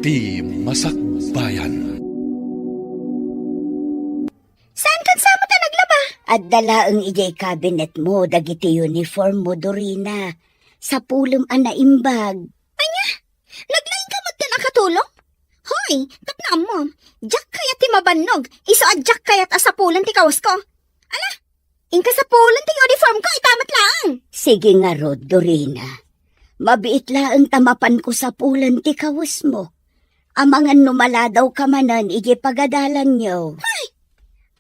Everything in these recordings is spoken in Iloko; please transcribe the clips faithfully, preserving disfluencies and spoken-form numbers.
Ti Masakbayan. Saan kan sa met a naglaba? Adda laeng idiay cabinet mo dagiti uniform mo, Dorina. Sapulem a naimbag. Ania? Naglaingka met a katulong? Hoy, tapno ammom, diak kayat ti mabannog, isu a diak kayat a sapulen ti kawesko. Ala, inka sapulen ti uniform ko, ita met laeng. Sige ngarud, Dorina. Mabiit laeng ta mapanko sapulen ti kawesmo. Amangan no maladawka manen idiay pagadalanyo. Hay!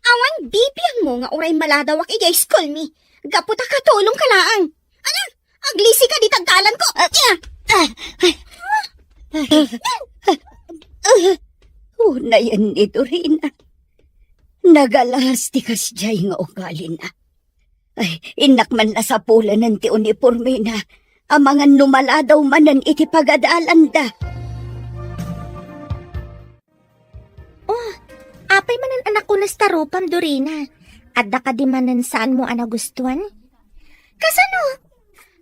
Awan bibiangmo nga uray maladawak idiay school mi. Gapu ta katulongka laeng. Ala, aglisika dita adalanko. Ah, ah, ah, ah, ah, ah, unayen ni Dorina. Nagalas ti kasdiay nga ugalina. Ay, innak man la sapulenen ti unipormena. Amangan no maladaw manen iti pagadalanda. Oh, apay manen a nakunas ta rupam, Dorina? Adda kadi manen saanmo a nagustuan? Kasano?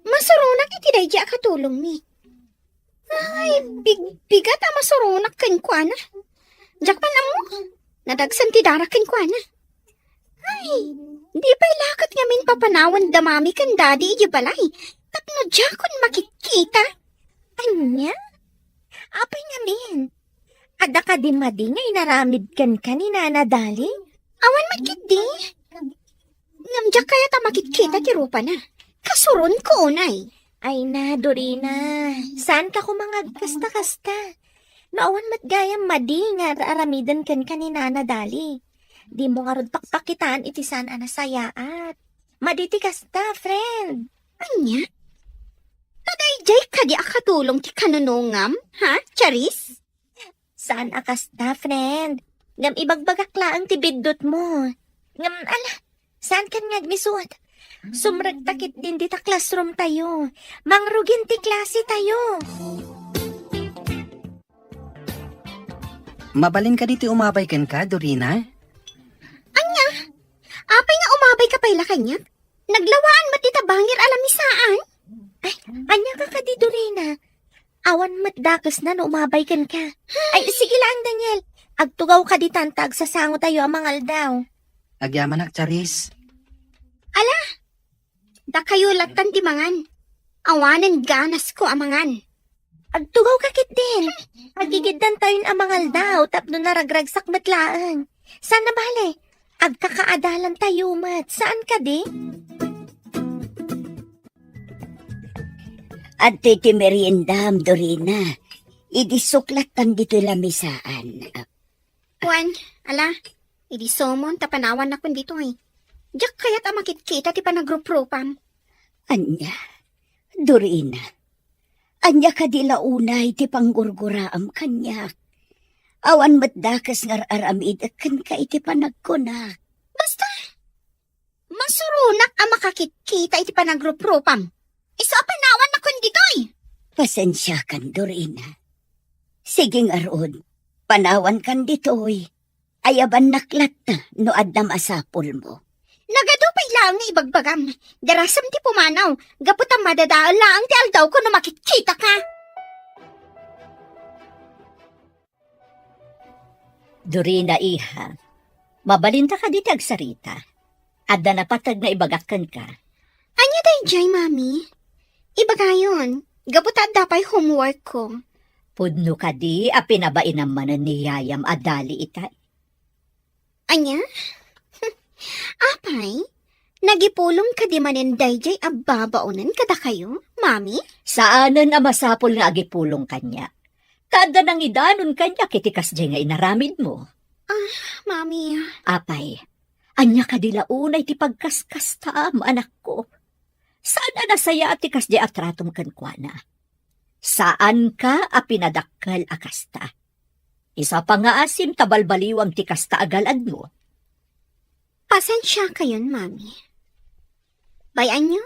Masuronak iti daydi a katulongmi. Ay, big-, bigat a masuronak kenkuana. Diak man ammo, nadagsen ti dara kenkuana. Ay, di pay la ket ngamin papanawan da mami ken daddy iti balay tapno diakon makitkita. Ania? Apay ngamin? Adda kadi madi nga inaramid kenka ni Nana Dali? Awan met ketdi. Ngem diak kayat a makitkita ti rupana. Kasuronko unay. Ay na, Dorina. Saanka koma nga agkasta-kasta. No awan met gayam madi nga ar-aramiden kenka ni Nana Dali, dimo ngarud pakpakitaan iti saan a nasayaat. Madi ti kasta, friend. Ania? Adda daydiay kadi a katulong ti kanunongam, ha, Charis? Saan a kasta, friend. Ngem ibagbagak laeng ti biddutmo. Ngem, ala, saankan nga agmisuot? Sumrekta ketdin dita classroom tayo. Mangrugin ti klase tayo. Mabalin kadi ti umabay kenka, Dorina? Ania? Apay nga umabayka pay la kaniak? Naglawaan met dita bangir a lamisaan. Ay, ania ka kadi, Dorina? Awan met dakesna no umabay kenka. Ay, sige laeng, Daniel. Agtugawka ditan ta agsasangotayo a mangaldaw. Agyamanak, Charis. Ala, dakayo lattan ti mangan. Awanen ganasko a mangan. Agtugawka ketdin. Agigiddantayon a mangaldaw tapno naragragsak met laeng. Saan a bale, agkakaadalantayo met. Saan kadi? Adtoy ti meriendam, Dorina. Idi suklattan ditoy lamisaan. Wen, ala, idi sumon ta panawannakon ditoy. Diak kayat a makitkita ti panagruprupam. Ania, Dorina, ania kadi la unay ti panggurguraam kaniak? Awan met dakes nga ar-aramidek kenka iti panagkunak. Basta, masuronak a makakitkita iti panagruprupam. Isu a panawannakon ditoy. Pasensiakan, Dorina. Sige ngarud, panawankan ditoy. Ayabannak latta no adda masapulmo. Nagadu pay laeng nga ibagbagam. Darasem ti pumanaw, gapu ta madadael laeng ti aldawko no makitkitaka. Dorina, iha, mabalinta kadi ti agsarita? Adda napateg nga ibagak kenka. Ania daydiay, Mami? Ibagayon, gapu ta adda pay homework ko. Pudno kadi a pinabainam manen ni yayam a dali itay? Ania? Apay, nagipulong kadi manen daydiay a babaonen kadakayo, Mami? Saanen a masapul nga agipulong kaniak. Ta adda nangidanon kaniak iti kasdiay nga inaramidmo. Ah, Mami. Apay, ania kadi la unay ti pagkaskastaam, anakko? Saan a nasayaat ti kasdiay a tratom kenkuana. Saanka a pinadakkel a kasta. Isu a pangngaasim ta balbaliwam ti kasta a gal-admo. Pasensiakayon, Mami. Bay-anyo,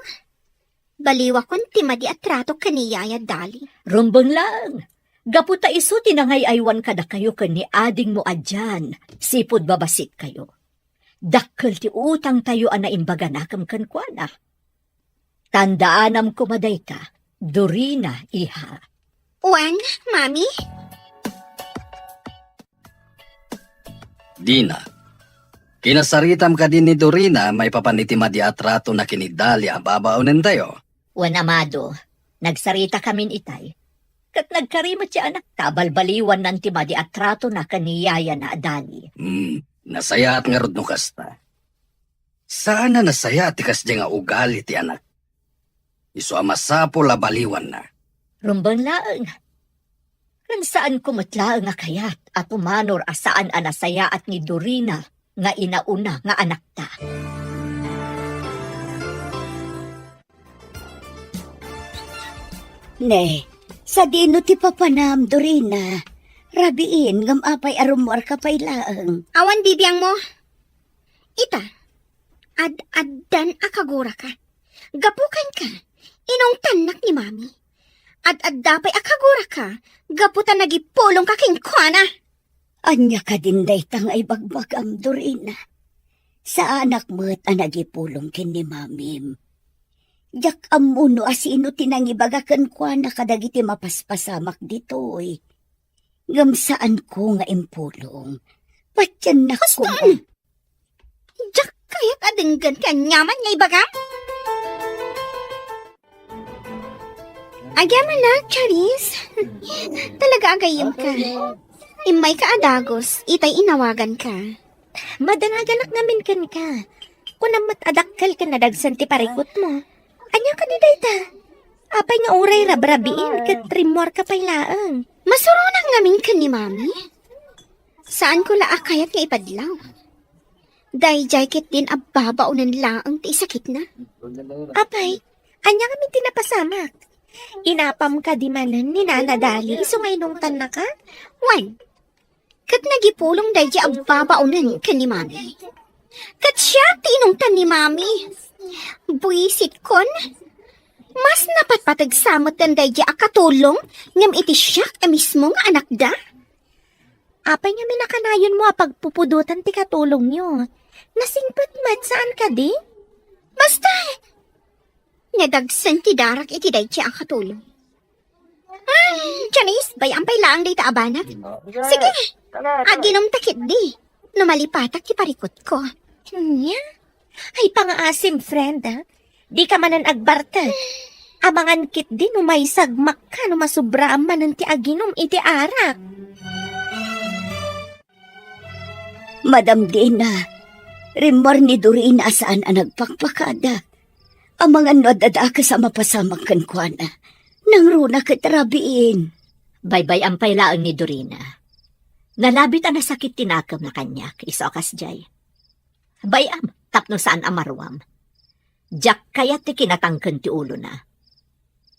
baliwakon ti madi a trato ken ni Yaya Dali. Rumbeng laeng, gapu ta isu ti nangay-aywan kadakayo ken ni adingmo a Jan, sipud babasitkayo. Dakkel ti utangtayo a naimbaganakem kenkuana. Tandaanam koma dayta, Dorina, iha. Wen, Mami? Dina, kinasaritam kadi ni Dorina maipapan iti madi a tratona ken ni Dali a babaonentayo? Wen, Amado, nagsaritakamin itay. Ket nagkari met ti anakta a balbaliwannan ti madi a tratona ken ni yayana a Dali. Hmm, nasayaat ngarud no kasta. Saan a nasayaat ti kasdiay nga ugali ti anak. Isu a masapul a baliwanna. Rumbeng laeng. Ken saanko met laeng a kayat a pumanor a saan a nasayaat ni Dorina nga inauna nga anakta. Ne, sadino ti papanam, Dorina? Rabiin, ngem apay a rummuarka pay laeng? Awan bibiangmo. Ita, ad-addan a kaguraka. Gapu kenka, inungtannak ni Mami. Ad-adda pay a kaguraka, gapu ta nagipulongka kenkuana. Ania kadin dayta nga ibagbagam, Dorina? Saanak met a nagipulong ken ni Mamim. Diak ammo no asino ti nangibaga kenkuana kadagiti mapaspasamak ditoy. Ngem saanko nga impulong. Patiennak koma. Diak kayat a denggen ti aniaman nga ibagam. Agyamanak, Charis. Talaga agayyemka. Immayka a dagus, itay inawaganka. Madanaganak ngamin kenka. Kunam met a dakkel ken nadagsen ti parikutmo. Ania kadi dayta? Apay nga uray rabrabiin ket rimmuarka pay laeng? Masuronak ngamin ken ni Mami. Saanko la a kayat nga ipadlaw. Daydiay ketdin a babaonen laeng ti isakitna. Apay, ania ngamin ti napasamak? Inapam kadi manen ni Nana Dali isu nga inungtannaka? Wen, ket nagipulong daydiay a babaonen ken ni Mami. Ket siak ti inungtan ni Mami. Buisitkon, mas napatpateg sa metten daydiay a katulong ngem iti siak a mismo nga anakda. Apay ngamin a kanayonmo a pagpupudotan ti katulongyo? Nasingpet met, saan kadi? Basta, nadagsen ti darak iti daydiay a katulong. Ay, Janice, bay-am pay laeng dayta a banag. Sige, aginumta ketdi no malipatak ti parikutko. Ania? Ay, pangaasim, friend, a. Dika manen agbartek. Amangan ketdi no maisagmakka no masubraam manen ti aginum iti arak. Madam Dina, rimmuar ni Dorina a saan a nagpakpakada. Amangan no adda dakes a mapasamak kenkuana. Nangruna ket rabiin. Baybay-am pay laeng ni Dorina. Nalabit a nasakit ti nakemna kaniak, isu a kasdiay. Bay-am, tapno saan a maruam. Diak kayat ti kinatangken ti ulona.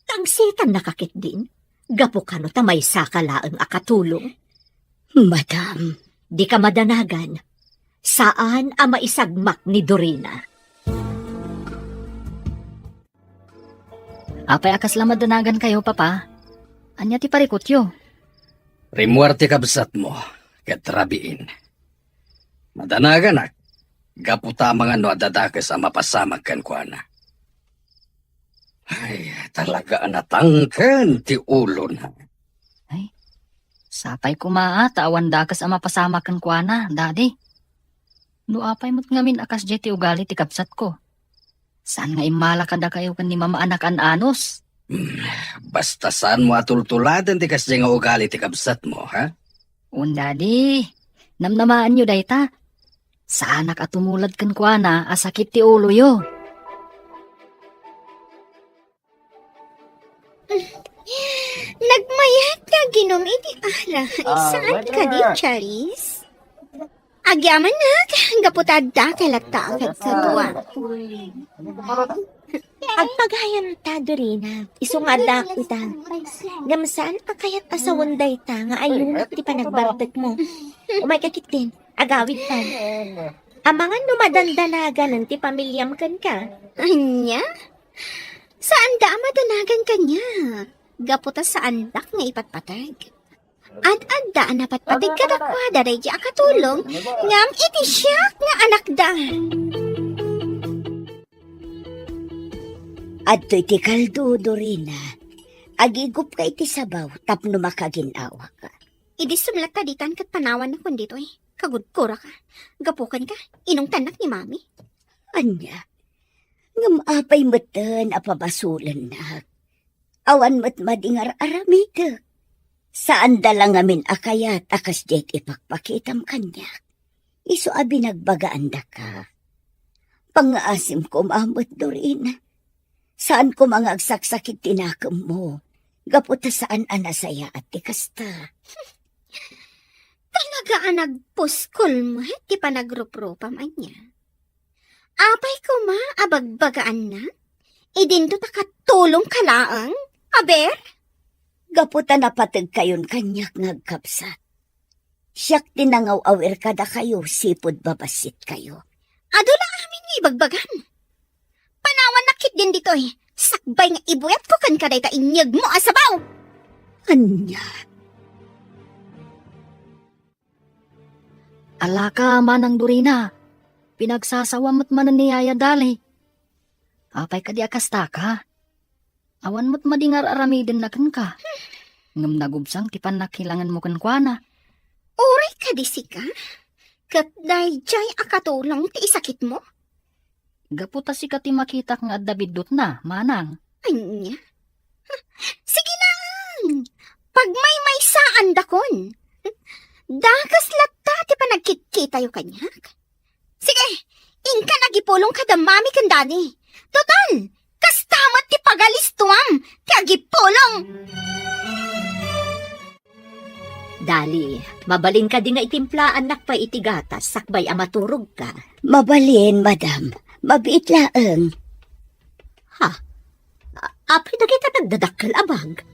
Tangsitannaka ketdin, gapu kano ta maysaka laeng a katulong. Madam. Dika madanagan. Saan a maisagmak ni Dorina. Apay a kasla madanagankayo, Papa? Ania ti parikutyo? Rimmuar ti kabsatmo, ket rabiin. Madanaganak, gapu ta amangan no adda dakes a mapasamak kenkuana. Ay, talaga a natangken ti ulona. Ay, sapay koma ta awan dakes a mapasamak kenkuana, Daddy. No apay met ngamin a kasdiay ti ugali ti kabsatko. Saan nga immala kadakayo ken ni Mama a nakaan-anos? Hmm, basta saanmo a tultuladen ti kasdiay nga ugali ti kabsatmo, ha? Wen, Daddy, namnamaanyo dayta. Saanak a tumulad kenkuana a sakit ti uloyo. Nagmayat nga aginum iti arak. Ah, saan kadi, Charis? Agyamannak, gapu ta adda kay latta a kadkadua. Agpagayam ta, Dorina. Isu nga adda ita. Ngem saan a kayat a sawen dayta nga ayunak ti panagbartekmo. Umayka ketdin, agawidtan. Amangan no madandanaganen ti pamiliam kenka. Ania? Saanda a madanagan kaniak, gapu ta saandak nga ipatpateg. Ad-adda a napatpateg kadakuada daydi a katulong, ngem iti siak nga anakda. Adtoy ti kaldo, Dorina. Agigupka iti sabaw tapno makagin-awaka. Idi sumlatta ditan ket panawanakon ditoy. Kagurguraka. Gapu kenka, inungtannak ni Mami. Ania? Ngem apay metten a pabasolennak? Awan met madi nga ar-aramidek. Saanda la ngamin a kayat a kasdiay ti ipakpakitam kaniak. Isu a binagbagaandaka. Pangngaasim koma met, Dorina. Saan koma nga agsaksakit ti nakemmo. Gapu ta saan a nasayaat ti kasta. Talaga a nagpuskol met ti panagruprupam ania. Apay koma a bagbagaanna? Idinto ta katulongka laeng? Aber? Gapu ta napategkayon kaniak nga agkabsat. Siak ti nangaw-awir kadakayo sipud babassitkayo. Adu la amin nga ibagbagam. Panawannak ketdin ditoy, sakbay nga ibuyatko kenka dayta inyegmo a sabaw. Ania? Alaka, Manang Dorina. Pinagsasawam met manen ni Yaya Dali. Apay kadi a kastaka? Awan met madi nga ar-aramidenna kenka. Ngem nagubsang ti pannakilangenmo kenkuana. Uray kadi sika? Ket daydiay a katulong ti isakitmo? Gapu ta sika ti makitak nga adda biddutna, Manang. Ania? Sige lang! Pagmaymaysaandakon. Dakes latta ti panagkitkitayo kaniak. Sige, inkan agipulong kada Mami ken Daddy. Total, kasta met ti pagalistuam ti agipulong. Dali, mabalin kadi nga itimplaannak pay iti gatas sakbay a maturogka? Mabalin, madam. Mabiit laeng. Ha? A-, apay dagita nagdadakkel a bag?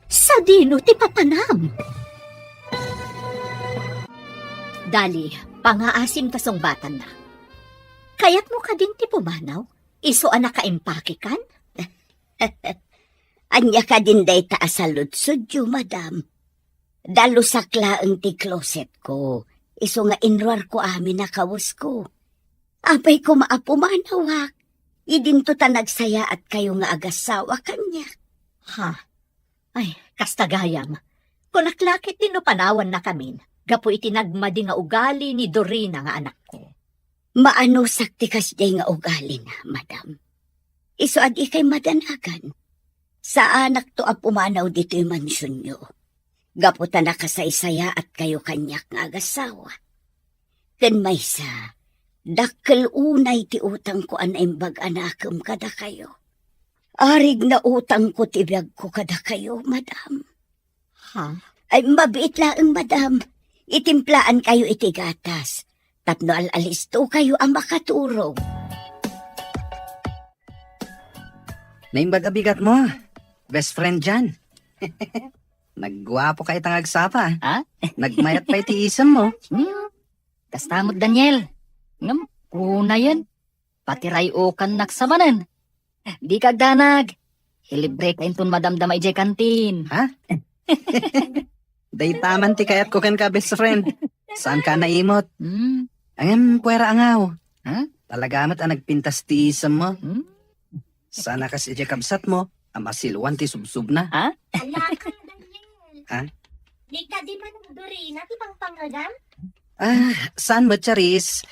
Sadino ti papanam? Dali, pangaasim ta sungbatanna. Kayatmo kadin ti pumanaw? Isu a nakaimpakekan? Ania kadin dayta a saludsodyo, madam? Dalusak laeng ti closetko, isu nga inruarko amin a kawesko. Apay koma a pumanawak, idinto ta nagsayaattayo nga agassawa kaniak. Ha? Ay, kasta gayam. Kunak la ketdi no panawannakamin, gapu iti nagmadi nga ugali ni Dorina nga anakko. Maanusak ti kasdiay nga ugalina, madam. Isu a dikay madanagan. Saanakto a pumanaw ditoy mansionyo. Gapu ta nakasaysayaatkayo kaniak nga agassawa. Ken maysa, dakkel unay ti utangko a naimbag a nakem kadakayo. Arig na utangko ti biagko kadakayo, madam. Ha? Ay, mabiit laeng, madam. Itimplaankayo iti gatas tapno al-alistokayo a makaturog. Naimbag a bigatmo, best friend Jan. Nagguapoka ita nga agsapa, ah. Ha? Nagmayat pay ti isemmo. Hmm. Kasta met, Daniel. Ngem, unayen. Pati ray-okannak sa manen. Dika agdanag. Ilibreka inton madamdama idiay kantin. Ha? Dayta man ti kayatko kenka, best friend. Saanka a naimot? Hmm. Ngem, puera angaw. Ha? Talaga met a nagpintas ti isemmo. Hmm? Saan a kas idiay kabsatmo a masiluan ti subsubna. Ha? Ala ka, Daniel. Ha? Di kadi man Dorina ti pangpangagam? Ah, saan met, Charis?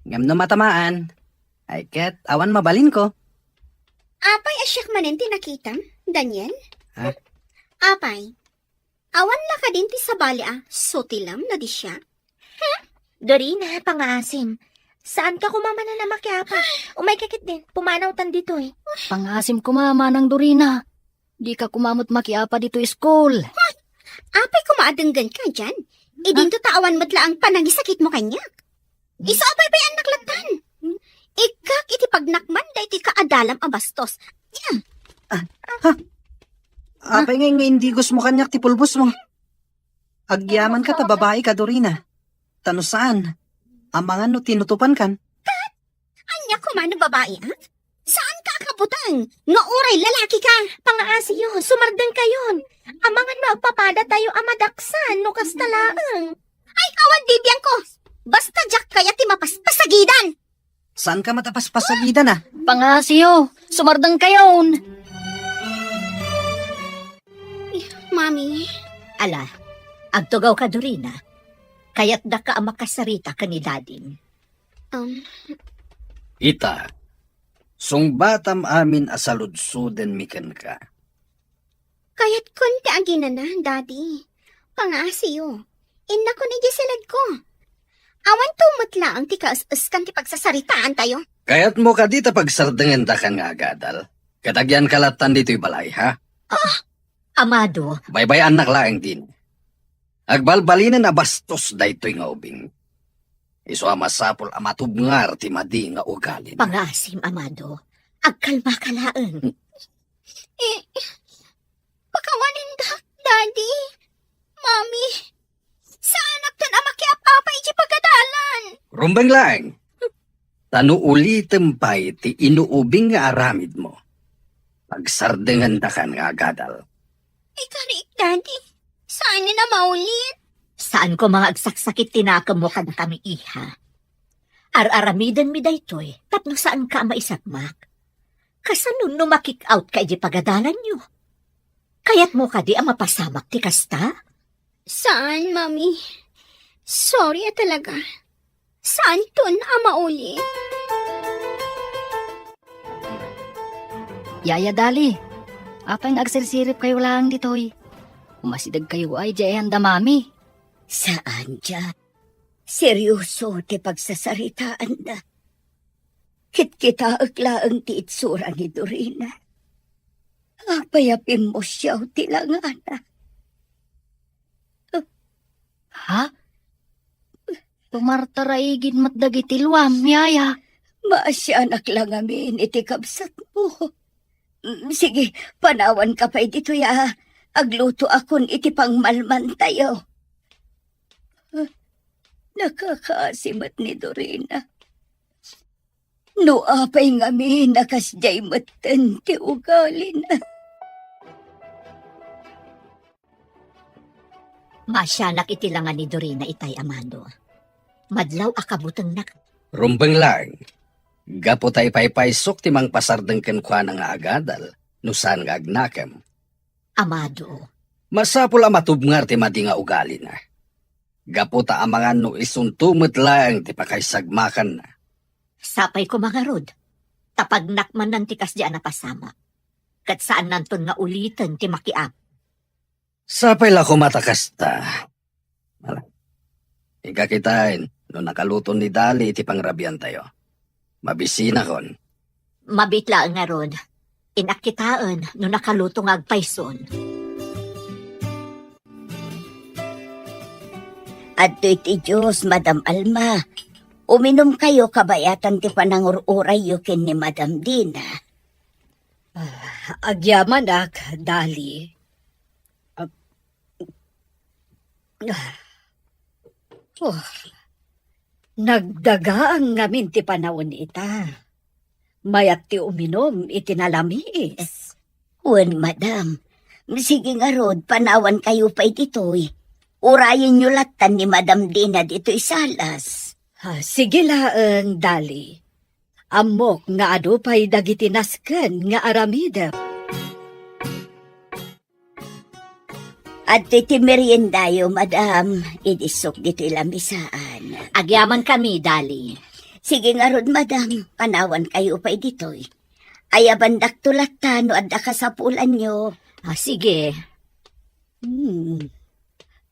Ngem no matamaan, ay ket awan mabalinko. Apay a siak manen ti nakitam, Daniel? Ha? Apay, awan la kadin ti sabali a sutilem no di siak? Hmm? Dorina, pangaasim. Saanka koma manen a makiapa. Umayka ketdin, pumanawtan ditoy. Pangaasim koma, Manang Dorina. Dika koma met makiapa ditoy school. Hoy! Apay koma a denggenka, Jan? Idinto ta awan met laeng panangisakitmo kaniak. Isu a paypayannak lattan. Ikkak iti pagnakman daytoy kaadalam a bastos. Ina! Ah, ha? Apay ngay nga indigosmo kaniak ti pulbosmo? Agyamanka ta babaika, Dorina. Ta no saan, amangan no tinutupankan. Ania koma no babai, ah? Saanka a kabuteng nga uray lalakika? Pangaasiyo, sumardengkayon. Amangan no agpapadatayo a madaksan no kasta laeng. Ay, awan bibiangko. Basta diak kayat ti mapaspasagidan. Saanka met a paspasagidan, ah? Pangaasiyo, sumardengkayon. Mami. Ala, agtugawka, Dorina. Kayatdaka a makasarita ken ni Dadim. Um. Ita, sungbatam amin a saludsodenmi kenka. Kayatkon ti aginana, Daddy. Pangaasiyo. Innakon idiay siledko. Awan to met laeng ti kaes-eskan ti pagsasaritaantayo. Kayatmo kadi ta pagsardengendakan nga agadal? Ket agyanka lattan ditoy balay, ha? Ah! Amado. Baybay-annak laeng din. Agbalbalinen a bastos daytoy nga ubing. Isu a masapul a matubngar ti madi nga ugalina. Pangaasim, Amado. Agkalmaka laeng. Eh, pakawanindak, Daddy, Mami. Saanakton a makiap-apa iti pagadalan. Rumbeng laeng. Ta no ulitem pay ti inuubing nga aramidmo, pagsardengendakan nga agadal. Ikarik, Daddy. Saan nga maulit? Saan koma nga agsaksakit ti nakemmo kadakami, iha. Ar-aramidenmi daytoy tapno saanka a maisagmak. Kasano no makik-out ka iti pagadalanyo? Kayatmo kadi a mapasamak ti kasta? Saan, Mami. Sorry a talaga. Saanton a maulit. Yaya Dali, apay nga agsirsiripkayo laeng ditoy? Umasidegkayo ay diay ayan da Mami. Saan, Jack. Serioso ti pagsasaritaanda. Kitkitaek laeng ti itsura ni Dorina. Apay a pimmusiaw ti langana? Ha? Tumartaraigid met dagiti luam, yaya. Maasianak la ngamin iti kabsatmo. Mm, sige, panawanka pay ditoy a aglutoakon iti pangmalmantayo. Ah, nakakaasi met ni Dorina. No apay ngamin a kasdiay metten ti ugalina. Maasianak iti langa ni Dorina itay, Amado. Madlaw a kabutengnak. Rumbeng laeng. Gapu ta ipaypaysok ti mangpasardeng kenkuana nga agadal, no saan nga agnakem. Amado. Masapul a matubngar ti madi nga ugalina. Gapu ta amangan no isunto met laeng ti pakaisagmakanna. Sapay koma ngarud, ta pagnak manen ti kasdi a napasamak. Ket saannanton nga uliten ti makiap. Sapay la koma ta kasta. Ala. Inka kitaen no nakaluton ni Dali iti pangrabiantayo. Mabisinakon. Mabiit laeng ngarud. Innak kitaen no nakaluto nga agpayson. Adtoy ti Dios, Madam Alma. Uminumkayo kabayatan ti panangur-urayyo ken ni Madam Dina. Ah, agyamanak, Dali. Ah, ah. Oh, nagdagaang ngamin ti panawen ita. Mayat ti uminum iti nalamiis. Wen, madam. Sige ngarud, panawankayo pay ditoy. Urayenyo lattan ni Madam Dina ditoy salas. Ah, sige laeng, Dali. Ammok nga adu pay dagiti nasken nga aramidem. Adtoy ti meriendayo, madam, idi sok ditoy lamisaan. Agyamankami, Dali. Sige ngarud, madam, panawankayo pay ditoy. Ayabandakto latta no adda kasapulanyo. Ah, sige. Hmm.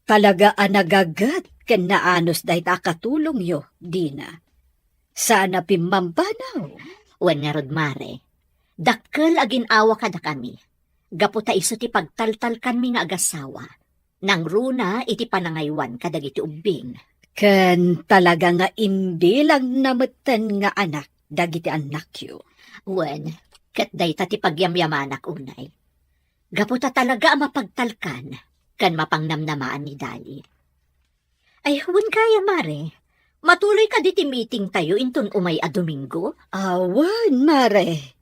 Talaga a nagaget ken naanus dayta a katulongyo, Dina. Saan a pimmampanaw. Wen ngarud, Mare. Dakkel a gin-awa kadakami. Gapu ta isu ti pagtaltalkanmi nga agasawa. Nangruna iti panangaywan kadagiti ubbing. Ken talaga nga imbilangna metten nga anak dagiti annakyo. Wen, ket dayta ti pagyamyamanak unay. Gapu ta talaga a mapagtalkan ken mapangnamnamaan ni Dali. Ay, wen gayam, Mare. Matuloy kadi ti meetingtayo inton umay a Domingo? Awan, Mare.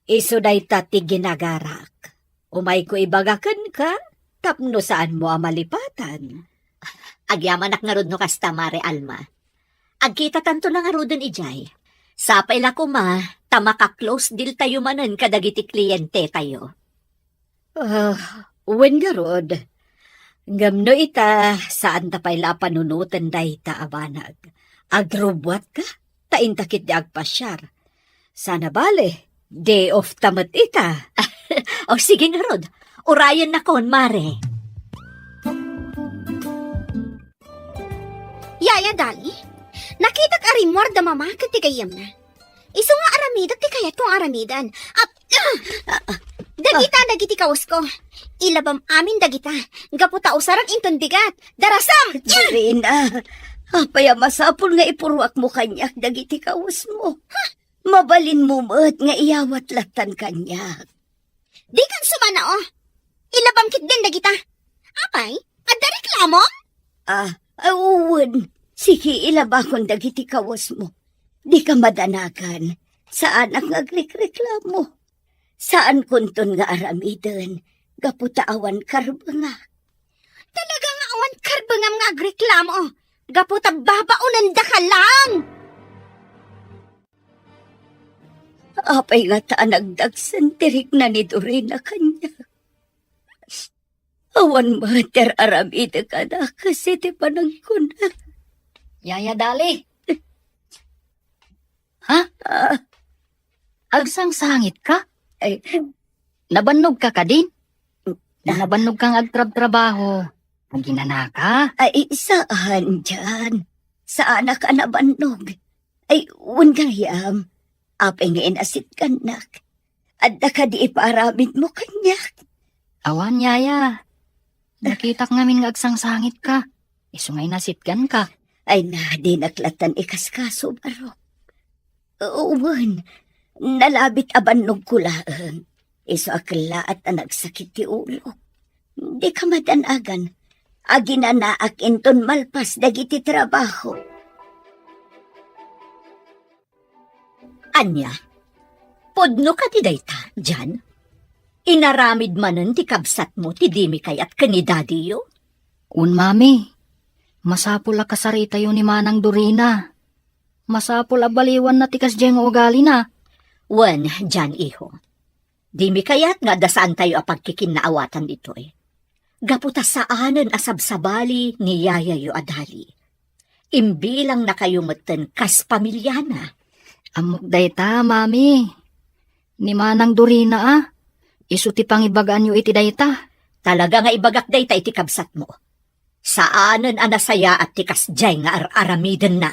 Isu dayta ti ginagarak. Umayko ibaga kenka tapno saanmo a malipatan. Agyamanak ngarud no kasta, Mare Alma. Agkitatanto la ngaruden idiay. Sapay la koma ta maka-close deal tayo manen kadagiti klientetayo. Ah, wen ngarud. Ngem no ita, saan ta pay la a panunoten dayta a banag. Agrubbuatka, ta inta ketdi agpasiar. Sana bale, day off ta met ita. O sige ngarud, urayennakon, Mare. Yaya Dali, nakitak a rimmuar da Mama ket ti gayyemna. Isu nga aramidek ti kayatko nga aramiden. Ap-, ah, ah, dagita dagiti kawasko. Ilabam amin dagita. Gapu ta usarek inton bigat. Darasam! Dorina, apay a masapul nga ipurruakmo kaniak dagiti kawasmo? Mabalinmo met nga iyawat lattan kaniak. Dikan sumana, oh. Ilabam ketdin dagita. Apay, adda reklamom? Ah, ah, wen. Sige, ilabakon dagiti kawasmo. Dika madanagan. Saanak nga agrikreklamo. Saankonton nga aramiden gapu ta awan karbengak. Talaga nga awan karbengam nga agreklamo. Gapu ta babaonendaka laeng. Apay ngata a nagdagsen ti rikna ni Dorina kaniak? Awan met ti ar-aramidek a dakes iti panagkuna. Yaya Dali. Ha? Ah. Agsangsangitka? Ay. Nabannogka kadin? Nabannogka nga agtrabtrabaho? Aginanaka? Ay, saan, Jan. Saanak a nabannog. Ay, wen gayam. Apay nga inasitgannak? Adda kadi ipaaramidmo kaniak? Awan, yaya. Nakitak ngamin nga agsangsangitka. Isu nga inasitganka. Ay na, dinak lattan ikaskaso, barok. Wen, nalabit a bannogko laeng. Isu a kellaat a nagsakit ti ulo. Dika madanagan. Aginanaak inton malpas dagiti trabaho. Ania? Pudno kadi dayta, Jan? Inaramid manen ti kabsatmo ti dimi kayat ken ni dadiyo? Wen, mami. Masapul a kasaritayo ni Manang Dorina. Masapul a baliwanna ti kasdiay nga ugalina. Wen, Jan, iho. Dimi kayat nga adda saantayo a pagkikinnaawatan ditoy. Gapu ta saanen a sabsabali ni yayayo a Dali. Imbilangnakayo metten kas pamiliana. Ammok dayta, mami. Ni Manang Dorina a, isu ti pangibagaanyo iti dayta. Talaga nga ibagak dayta iti kabsatmo. Saanen a nasayaat ti kasdiay nga ar-aramidenna.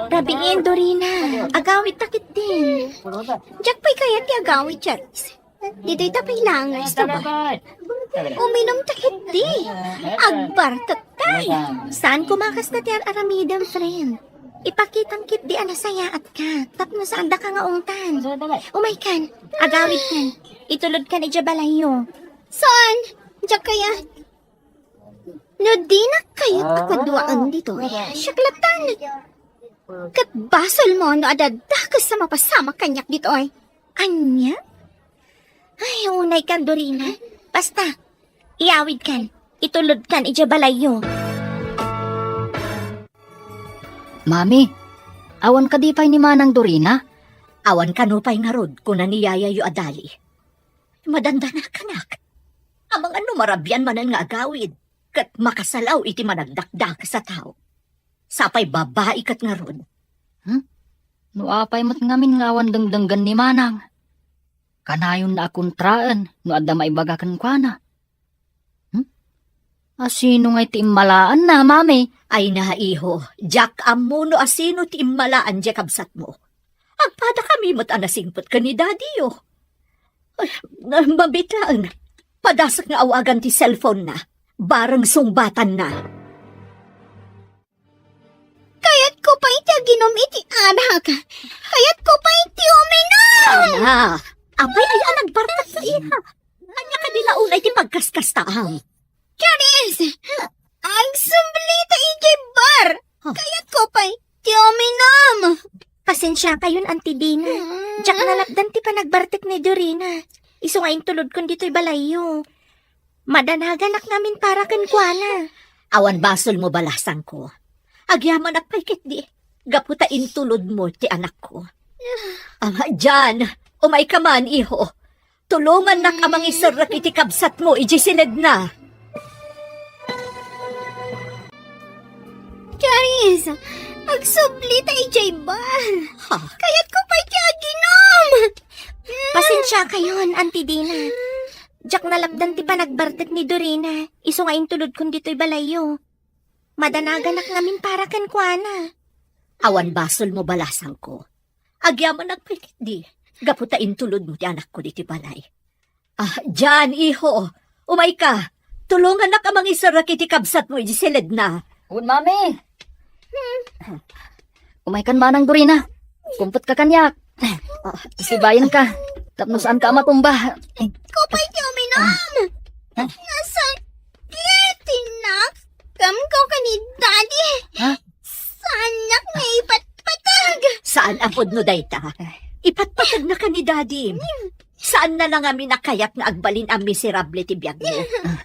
Rabiin, Dorina. Agawidta ketdin. Diak pay kayat ti agawid, Charis. Ditoy ta pay laeng nga istorbo. Uminum ta ketdi. Agbartek tay. Saan koma kasta ti ar-aramidem, friend. Ipakitam ketdi a nasayaatka tapno saandaka nga ungtan. Umaykan, agawidkan. Itulodkan idiay balayyo. Saan? Diak kayat. No dinak kayat a paduaen ditoy, siak lattan. Ket basolmo no adda dakes a mapasamak kaniak ditoy. Ania? Ay, unaykan, Dorina. Basta, iyawidkan, itulodkan idiay balayyo. Mami, awan kadi pay ni Manang Dorina? Awan kano pay ngarud, kuna ni yayayo a Dali. Madandanakanak. Amangan no marabian manen nga agawid, ket makasalaw iti managdakdakes a tao. Sapay babai ket ngarud. Hmm? No apay met ngamin nga awan dengdenggen ni Manang? Kanayonna a kontraen no adda maibaga kenkuana. Hmm? Asino ngay ti immalaanna, mami? Ay na, iho, diak ammo no asino ti immalaan diay kabsatmo. Agpadakami met a nasingpet ken ni dadiyo. Ay, mabiit laeng. Padasek nga awagan ti cellphone-na. Bareng sungbatanna. Kayatko pay ti aginum iti arak. Kayatko pay ti uminum. Ana, apay aya a nagbartek ta iha? Ania kadi la unay ti pagkaskastaam? Charis! Agsubli ta idiay bar! Huh? Kayatko pay ti uminum! Pasensiakayon, Auntie Dina. Mm. Diak nalapdan ti panagbartek ni Dorina. Isu nga intulodkon ditoy balayyo. Madanaganak ngamin para kenkuana. Awan basolmo, balasangko. Agyamanak pay ketdi, gapu ta intulodmo ti anakko. Ah, Jan, umayka man, iho. Tulongannak a mangiserrek iti kabsatmo idiay siledna. Charis, agsubli ta idiay bar. Ha? Kayatko pay ti aginom. Pasensiakayon, Auntie Dina. Diak nalapdan ti panagbartek ni Dorina. Isu nga intulodkon ditoy balayyo. Madanaganak ngamin para kenkuana. Awan basolmo, balasangko. Agyamanak pay ketdi, gapu ta intulodmo ti anakko ditoy balay. Ah, Jan, iho, umayka. Tulongannak a mangiserrek iti kabsatmo idiay siledna. Wen, Mami. Umaykan manang, Dorina. Kumpetka kaniak. Ah, sibayenka. Tapno saanka a matumba. Kupay ti uminom. Ah. Nasakit ti nak. Kamko ken ni Daddy. Ha? Saannak nga ipatpateg. Saan a pudno dayta. Ipatpategna ken ni Daddy. Saanna la ngamin a kayat nga agbalin a miserable ti biagmo.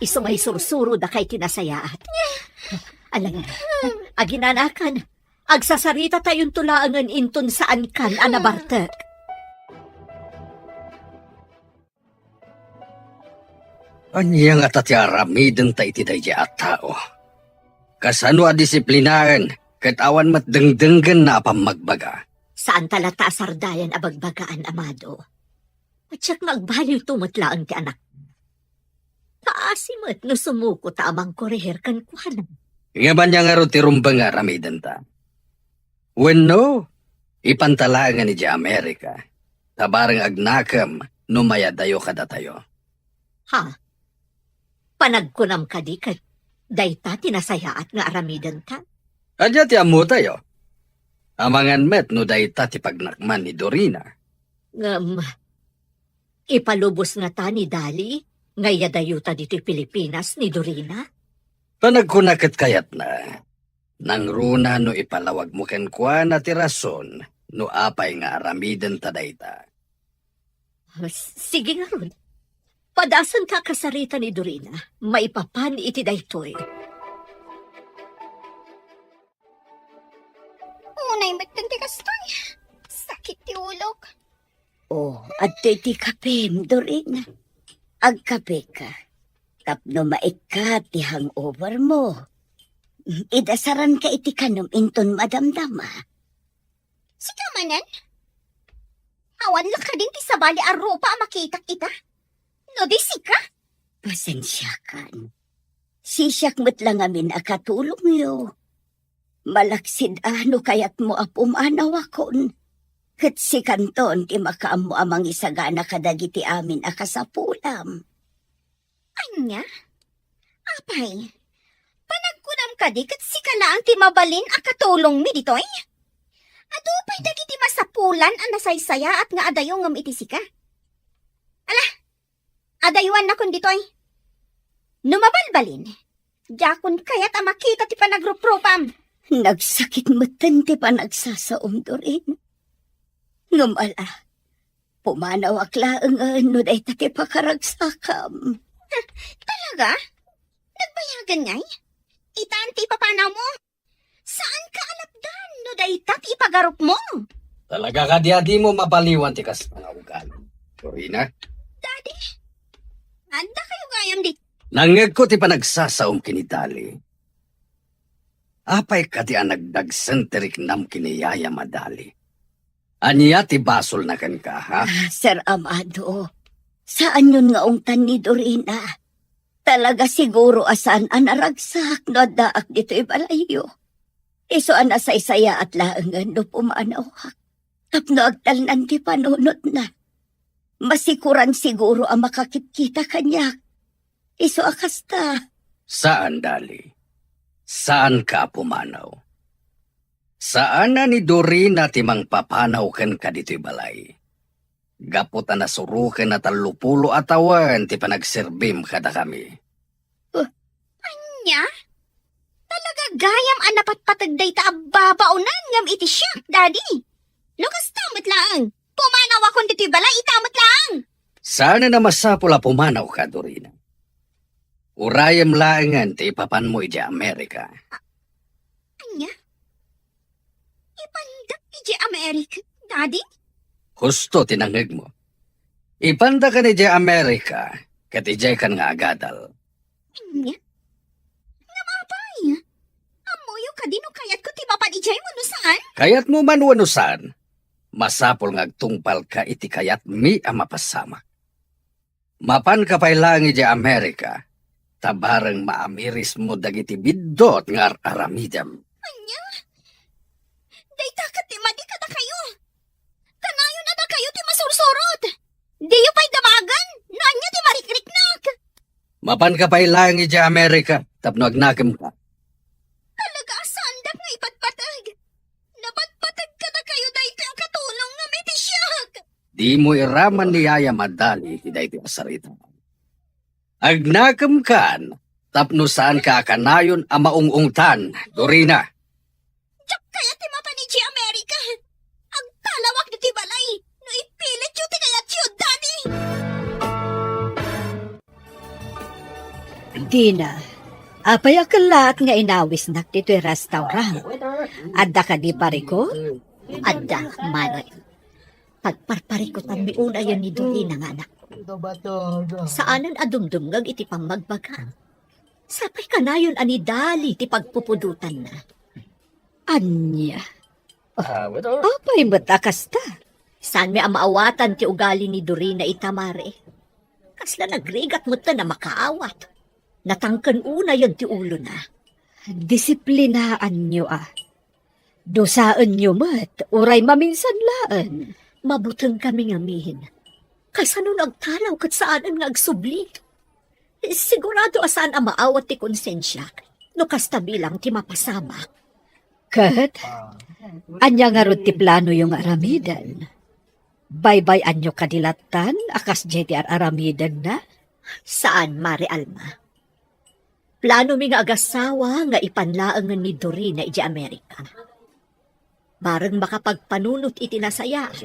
Isu nga isursuro dakay ti nasayaat. Alangan, aginanakan, agsasaritayon to laengen inton saankan a nabartek. Ania ngata ti aramidenta iti daydiay a tao? Kasano a disiplinaen ket awan met dengdenggenna a pammagbaga? Saanta latta a sardayan a bagbagaan, amado. Diak nga agbaliwto met laeng ti anak. Kaasi met no sumuko ta a mangkorehir kenkuana. Ngem ania ngarud ti rumbeng nga aramidenta? Wenno, ipanta laengen idiay Amerika, ta bareng agnakem no mayadayo kadatayo. Ha? Panagkunam kadi ket dayta ti nasayaat nga aramidenta? Ania ti ammotayo? Amangan met no dayta ti pagnakman ni Dorina. Ngem, ipalubos ngata ni Dali nga iyadayota ditoy Pilipinas ni Dorina? Panagkuna ket kayatna, nangruna no ipalawagmo kenkuana ti rason no apay nga aramidenta dayta. Ah, s-, sige ngarud. Padasenka a kasarita ni Dorina, maipapan iti daytoy. Unay metten ti kastoy. Sakit ti ulok. Oh, adtoy ti kapem, Dorina. Agkapeka. Tapno maikkat ti hangover mo. Idasaranka iti kanem inton madamdama. Sika manen? Awan la kadin ti sabali a rupa a makitak ita? No di sika? Pasensiakan. Sisiak met la ngamin a katulongyo. Malaksid a no kayatmo a pumanawakon, ket sikanton ti makaammo a mangisagana kadagiti amin a kasapulam. Ania? Apay, panagkunam kadi ket sika laeng ti mabalin a katulongmi ditoy? Adu pay dagiti masapulan a nasaysayaat nga adayo ngem iti sika. Ala, adayuannakon ditoy. No mabalbalin, diakon kayat a makita ti panagruprupam. Nagsakit metten ti panagsasaom, Doreen. Ngem ala, pumanawak laengen no dayta ti pakaragsakam. Talaga? Nagbayagan ngay? Itan ti ipapanawmo? Saanka a lapdan no dayta ti ipagarupmo? Talaga kadi a dimo mapaliwan ti kasta nga ugali, Dorina? Daddy, adda kayo gayam di. Nangngegko ti panagsasaom ken ni Dali. Apay kadi a nagdagsen ti riknam ken ni yayam a Dali? Ania ti basolna kenka, ha? Ah, Sir Amado, saanyon nga ungtan ni Dorina. Talaga siguro a saan a naragsak no addaak ditoy balayyo. Isu a nasaysayaat laengen no pumanawak tapno agtalnan ti panunotna. Masikoran siguro a makakitkita kaniak. Isu a kasta. Saan, Dali. Saanka a pumanaw. Saan a ni Dorina ti mangpapanaw kenka ditoy balay. Gapu ta nasuroken a tallopulo a tawen ti panagserbim kadakami. Uh, ania? Talaga gayam a napatpateg dayta a babaonan ngem iti siak, Daddy. No kasta met laeng, pumanawakon ditoy balay ita met laeng. Saan a masapul a pumanawka, Dorina. Urayem laengen ti ipapanmo idiay Amerika. Ania? Ipandak idiay Amerika, Daddy? Husto ti nangngegmo. Ipandaka idiay Amerika, ket idiaykan nga agadal. Ania? Ngem apay? Ammoyo kadi no kayatko ti mapan idiay wenno saan? Kayatmo man wenno saan, masapul nga agtungpalka iti kayatmi a mapasamak. Mapanka pay laeng idiay Amerika, ta bareng maamirismo dagiti biddut nga ar-aramidem. Ania? Dayta ket ti madi kadakayo. Kanayon a dakayo ti masursurot. Diyo pay damagen no ania ti marikriknak. Mapanka pay laeng idiay Amerika tapno agnakemka. Talaga a saandak nga ipatpateg. Napatpateg kadakayo daytoy a katulong nga miti siak. Dimo iraman ni Yaya Madali ti daytoy a sarita. Agnakemkan tapno saanka a kanayon a maung-ungtan, Dorina. Diak kayat ti mapan idiay Amerika. Agtalawak ditoy balay no ipilityo ti kayatyo, Daddy. Dina, apay a kellaat nga inawisnak ditoy restaurant? Adda kadi parikut? Adda, Mare. Pagparparikutanmi unayen ni Dorina nga anak. Saanen a dumdumngeg iti pammagbaga. Sapay kanayon a ni Dali ti pagpupudotanna. Ania? Apay met a kasta? Saanmi a maawatan ti ugali ni Dorina ita, Mare. Kasla nagrigat metten a makaawat. Natangken unayen ti ulona. Disiplinaanyo a. Dusaenyo met, uray maminsan laeng. Mabutengkami ngamin. Kasano no agtalaw ket saanen nga agsubli? Sigurado a saan a maawat ti konsensiak no kasta bilang ti mapasamak. Ket, ania ngarud ti planoyo nga aramiden? Baybay-anyo kadi lattan a kasdiay ti ar-aramidenna? Saan, Mare Alma. Planomi nga agasawa nga ipan laengen ni Dorina idiay Amerika. Bareng makapagpanunot iti nasayaat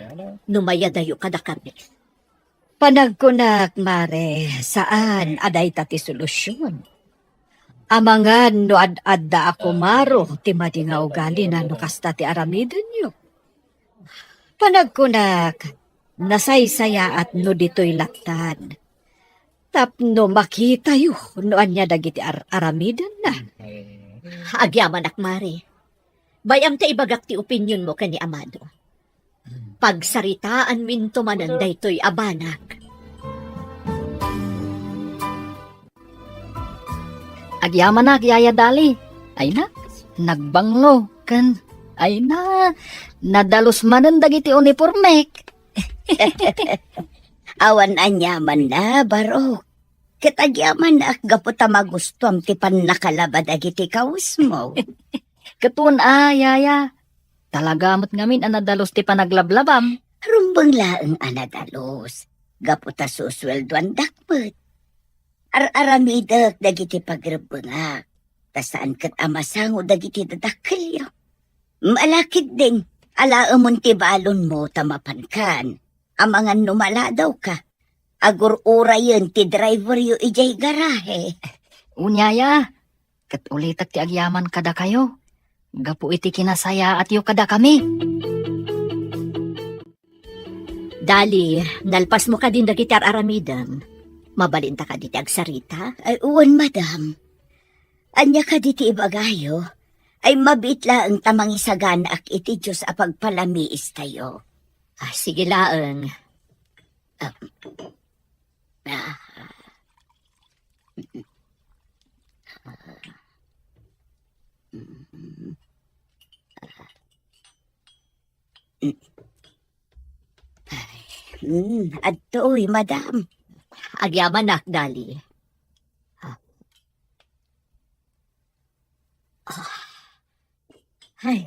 no mayadayo kadakami. Panagkunak, Mare, saan a dayta ti solusion. Amangan no ad-adda a kumaro ti madi nga ugalina no kasta ti aramidenyo. Panagkunak, nasaysayaat no ditoy lattan. Tapno makitayo no ania dagiti ar-aramidenna. Agyamanak, Mare. Bay-am ta ibagak ti opinionmo ken ni Amado. Pagsaritaanminto manen daytoy a banak. Agyamanak, Yaya Dali. Ay na, nagbanglo, ken, ay na, nadalus manen dagiti uniformek. Awan aniamanna, Barok. Ket agyamanak gapu ta magustuam ti pannakalaba dagiti kawesmo. Ket wen a, Yaya. Talaga met ngamin a nadalus ti panaglablabam. Rumbeng laeng a nadalus. Gapu ta susueldoandak met. Ar-aramidek dagiti pagrebbengak. Ta saan ket a masango dagiti dadakkelyo. Malakid din, alaemon ti balonmo ta mapankan. Amangan no maladawka. Agur-urayen ti driveryo idiay garahe. Unyaya, ket ulitek ti agyaman kadakayo, gapu iti kinasayaatyo kadakami. Dali, nalpasmo kadin dagiti ar-aramidem. Mabalinta kadi ti agsarita? Ay, wen, madam. Ania kadi ti ibagayo? Ay, mabiit laeng ta mangisaganaak iti Dios a pagpalamiistayo. Ah, sige laeng. Ah. Ah. Ay, mm, adtoy, madam. Agyamanak, Dali. Ah. Ah. Ay,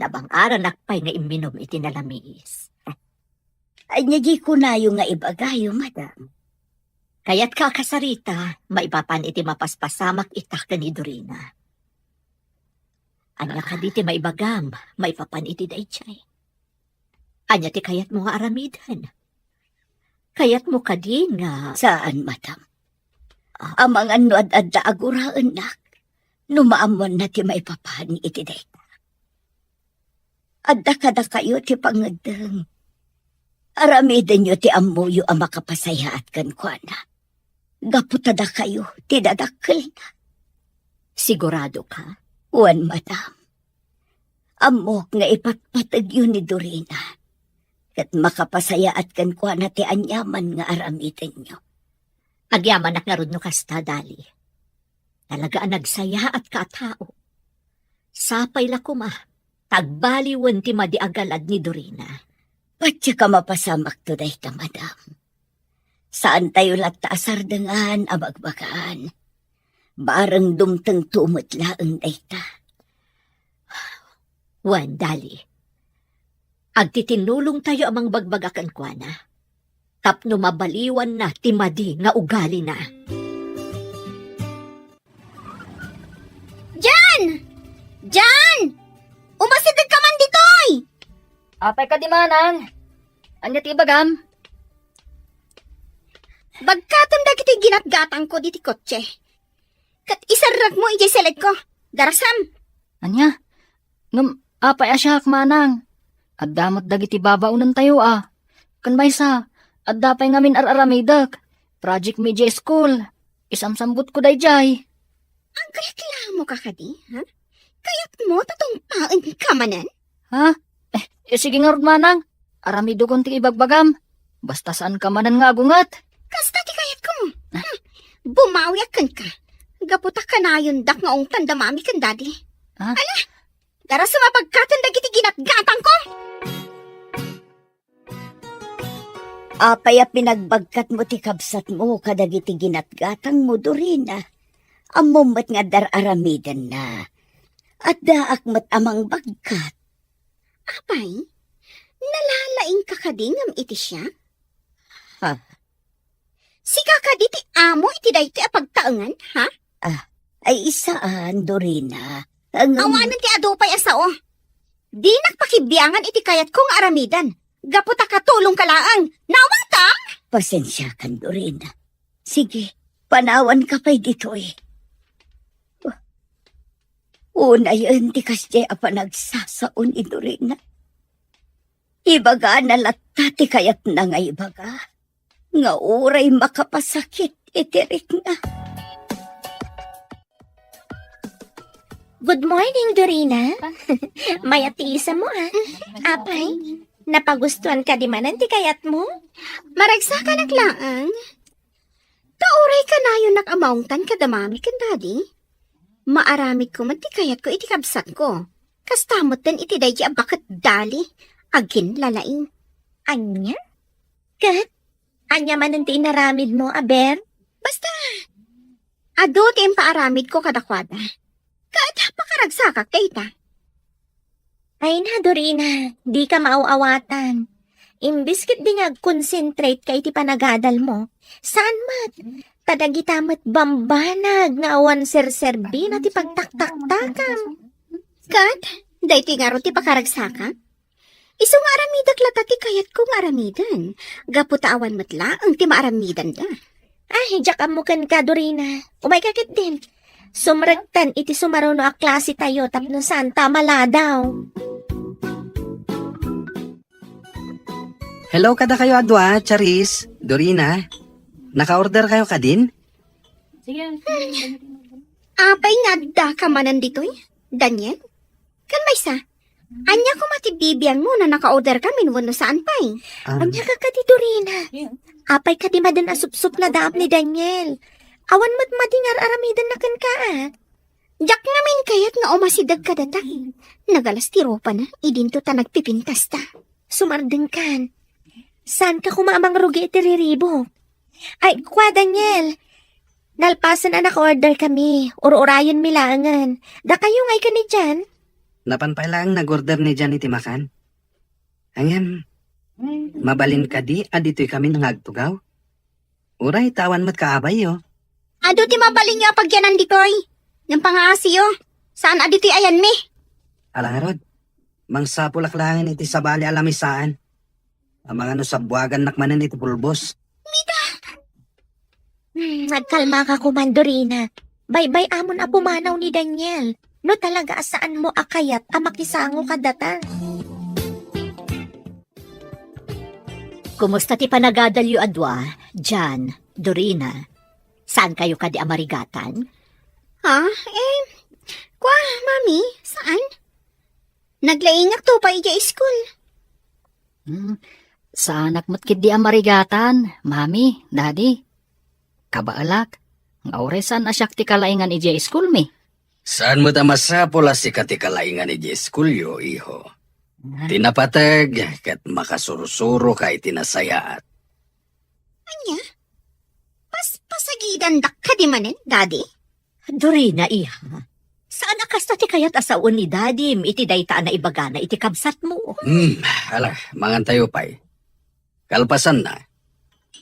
nabang-aranak pay nga imminum iti nalamiis. Ania di kunayo nga ibagayo, madam? Kayatka a kasarita, maipapan iti mapaspasamak ita ken ni Dorina. Ania kadi ti maibagam, maipapan iti daydiay? Ania ti kayatmo nga aramiden? Kayatmo kadi nga Saan, madam. Ah. Amangan no ad-adda a guraennak, no maammoanna ti maipapan iti dayta. Adda kadakayo ti pangeddeng. Aramidenyo ti ammoyo a makapasayaat kenkuana. Gapu ta dakayo ti dadakkelna. Sigurado ka? Wen, madam. Ammok nga ipatpategyo ni Dorina. Ket makapasayaat kenkuana ti aniaman nga aramidenyo. Agyamanak ngarud no kasta, Dali. Talaga a nagsayaatka a tao. Sapay la koma, ta agbaliwen ti madi a galad ni Dorina. Patiek a mapasamakto dayta, madam. Saantayo latta a sardengan a bagbagaan. Bareng dumtengto met laeng dayta. Wen, Dali. Agtitinnulongtayo a mangbagbaga kenkuana tapno mabaliwanna ti madi nga ugalina. Jan! Jan! Umasidegka man ditoy! Apay kadi, manang? Ania ti ibagam? Bagkatem dagiti ginatgatangko diti kotse. Ket iserrekmo idiay seledko. Darasam! Ania? Ngem apay a siak, manang? Adda met dagiti babaonentayo a. Ken maysa, adda pay ngamin ar-aramidek. Project mi idiay school. Isamsambutko daydiay. Agreklamoka kadi, ha? Kayatmo ta tungpaenka manen? Ha? Eh, eh, sige ngarud, manang. Aramidekon ti ibagbagam. Basta saanka manen nga agunget. Kasta ti kayatko. Ah. Hmm. Bumawiak kenka. Gapu ta kanayondak nga ungtan da mami ken dadi. Ah? Ala, darasam a bagkatem dagiti ginatgatangko. Apay a pinagbagkatmo ti kabsatmo kadagiti ginatgatangmo, Dorina? Ammom met nga adda ar-aramidenna. Addaak met a mangbagkat. Apay, nalalaingka kadi ngem iti siak? Ha? Sika kadi ti amo iti daytoy a pagtaengan, ha? Ah, ay saan, Dorina. Ang Awanen ti adu pay a sao. Dinak pakibiangan iti kayatko nga aramiden. Gapu ta katulongka laeng. Nawatam? Pasensiakan, Dorina. Sige, panawanka pay ditoy. Unayen ti kasdiay a panagsasao ni Dorina. Ibagana latta ti kayatna nga ibaga, nga uray makapasakit iti rikna. Good morning, Dorina. Mayat ti isamo, ah. Apay, napagustuan kadi manen ti kayatmo? Maragsakanak laeng. Ta uray kanayonak a maungtan kada mami ken dadi, maaramidko met ti kayatko iti kabsatko. Kasta metten iti daydi a baket Dali, aginlalaing. Ania? Ket ania manen ti inaramidmo, aber? Basta, adu ti impaaramidko kadakuada. Ket pakaragsakak dayta. Ay na, Dorina, dika maaw-awatan. Imbes ketdi nga agconcentrate ka iti panagadalmo, saan met, ta dagita met bambanag nga awan serserbina ti pagtaktaktakam. Ket, daytoy ngarud ti pakaragsakak? Isu nga aramidek latta ti kayatko nga aramiden, gapu ta awan met laeng ti maaramidenda. Ay, diak ammo kenka, Dorina. Umayka ketdin. Sumrektan iti sumaruno a klasetayo tapno saanta a maladaw. Hello kadakayo a dua, Charis, Dorina. Naka-order kayo kadin? Apay nga addaka manen ditoy, Daniel? Ken maysa, ania koma ti bibiangmo no naka-order kamin wenno saan pay? Um, Ania ka kadi, Dorina? Apay kadi maden a supsupnadaam ni Daniel? Awan met madi nga ar-aramidenna kenka, a? Diak ngamin kayat nga umasideg kadata. Nagalas ti ropana, idinto ta nagpipintasta. Sumardengkan. Saanka koma a mangrugi iti riribuk? Ay, kua, Daniel. Nalpasen a naka-order kami. Ur-urayenmi laengen. Dakayo nga ikan ni Jan? Napan pay laeng nag-order ni Jan iti makan. Ngem, mabalin kadi a ditoy kami nga agtugaw? Uray ta awan met kaabayyo. Adu ti mabalinyo a pagyanan ditoy. Ngem pangaasiyo, saan a ditoy ayanmi. Ala ngarud, mangsapulak laengen iti sabali a lamisaan. Amangan no sabbuagannak manen iti pulbos. Mida! Hmm, nagkalmaka koman, Dorina. Baybay-amon a pumanaw ni Daniel. No talaga a saanmo a kayat a makisango kadata. Kumusta ti panagadalyo a dua, Jan, Dorina? Saankayo kadi a marigatan? Ha? Eh, kwa, Mami, saan? Naglaingak to pa idiay school. Hmm, saanak met ketdi a marigatan, Mami, Daddy. Kabaelak, nga uray saan a siak ti kalaingan idiay school mi. Saan met a masapul a sika ti kalaingan idiay schoolyo, iho. Ah. Ti napateg ket makasursuroka iti nasayaat. Ania? Pas-, pasagidandak kadi manen, Daddy? Dorina, iha. Saan a kasta ti kayat a sawen ni Dadim iti dayta a naibagana iti kabsatmo? Hmm, ala, mangantayo pay. Kalpasanna,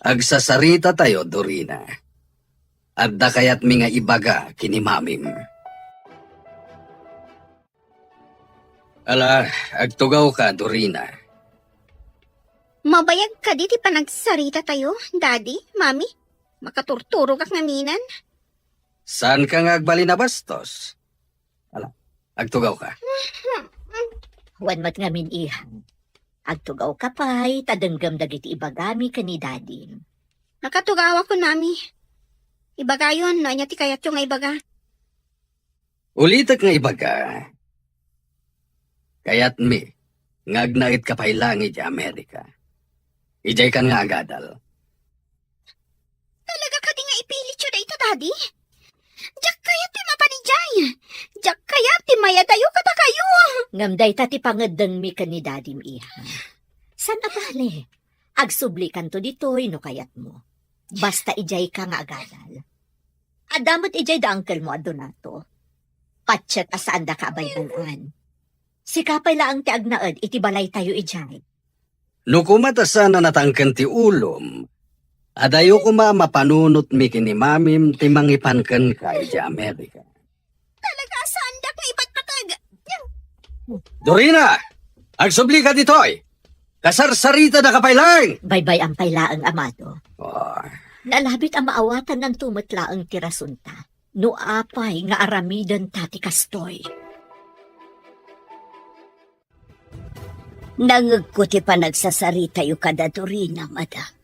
agsasaritatayo, Dorina. Adda kayatmi nga ibaga ken ni Mamim. Ala, agtugawka, Dorina. Mabayag kadi ti panagsaritatayo, Daddy, Mami? Makaturturogak ngaminen. Saanka nga agbalin a bastos? Ala, agtugawka. Wen met ngamin, iha. Agtugawka pay, ta denggem dagiti ibagami ken ni Dadim. Nakatugawakon, Mami. Ibagayon no ania ti kayatyo nga ibaga. Ulitek nga ibaga, kayatmi nga agnaedka pay laeng idiay Amerika. Idiaykan nga agadal. Talaga kadi nga ipilityo dayta, Daddy? Diak kayat ti mapan idiay. Diak kayat ti mayadayo kadakayo. Ngem dayta ti pangeddengmi ken ni Dadim, iha. Saan a bale? Agsublikanto ditoy no kayatmo. Basta idiayka nga agadal. Adda met idiay da angkelmo a Donato. Patiek a saandaka a baybayan. Sika pay laeng ti agnaed iti balaytayo idiay. No koma ta saan a natangken ti ulom, adayo koma a mapanunotmi ken ni Mamim ti mangipan kenka idiay Amerika. Talaga a saandak nga ipatpateg. Dorina! Agsublika ditoy! Kasarsaritadaka pay laeng! Baybay-am pay laeng, amado. Ah. Nalabit a maawatannanto met laeng ti rasonta no apay nga aramidenta ti kastoy. Nangngegko ti panagsasaritayo kada Dorina, mada.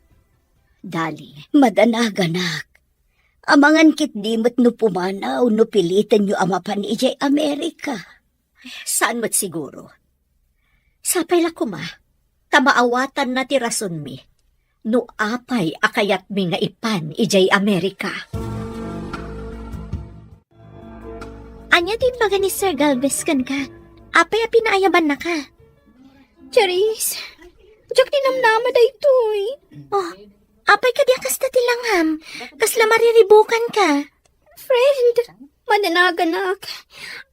Dali, madanaganak. Amangan ketdi met no pumanaw no pilitenyo a mapan idiay Amerika. Saan met siguro. Sapay la koma, ta maawatanna ti rasonmi no apay a kayatmi nga ipan idiay Amerika. Ania ti imbaga ni Sir Galvez kenka? Apay a pinaayabannaka? Charis, diak ti namnama daytoy. Oh, apay kadi a kasta ti langam? Kasla mariribukanka? Friend, madanaganak.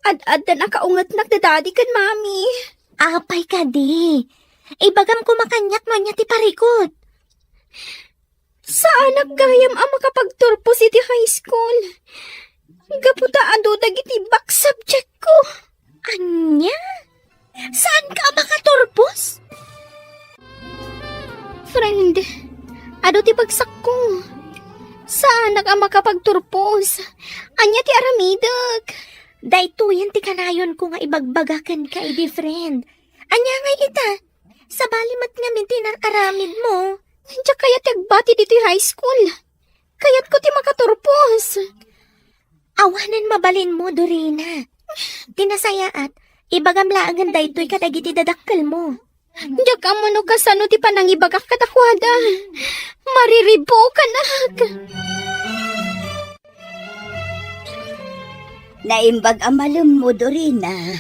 Ad-addan a kaungetnak da Daddy ken Mami. Apay kadi? Ibagam koma kaniak no ania ti parikut. Saanak gayam a makapagturpos iti high school. Gapu ta adu dagiti back subject ko. Ania? Saanka a makaturpos? Friend, adu ti bagsakko. Saanak a makapagturpos. Ania ti aramidek? Daytoyen ti kanayonko nga ibagbaga kenka idi, friend. Ania ngay ita? Sabali met ngamin ti inar-aramidmo. Diak kayat ti agbati ditoy high school. Kayatko ti makaturpos. Awanen mabalinmo, Dorina. Ti nasayaat, ibagam laengen daytoy kadagiti dadakkelmo. Diak ammo no kasano ti panangibagak kadakuada. Mariribukanak. Naimbag a malemmo, Dorina.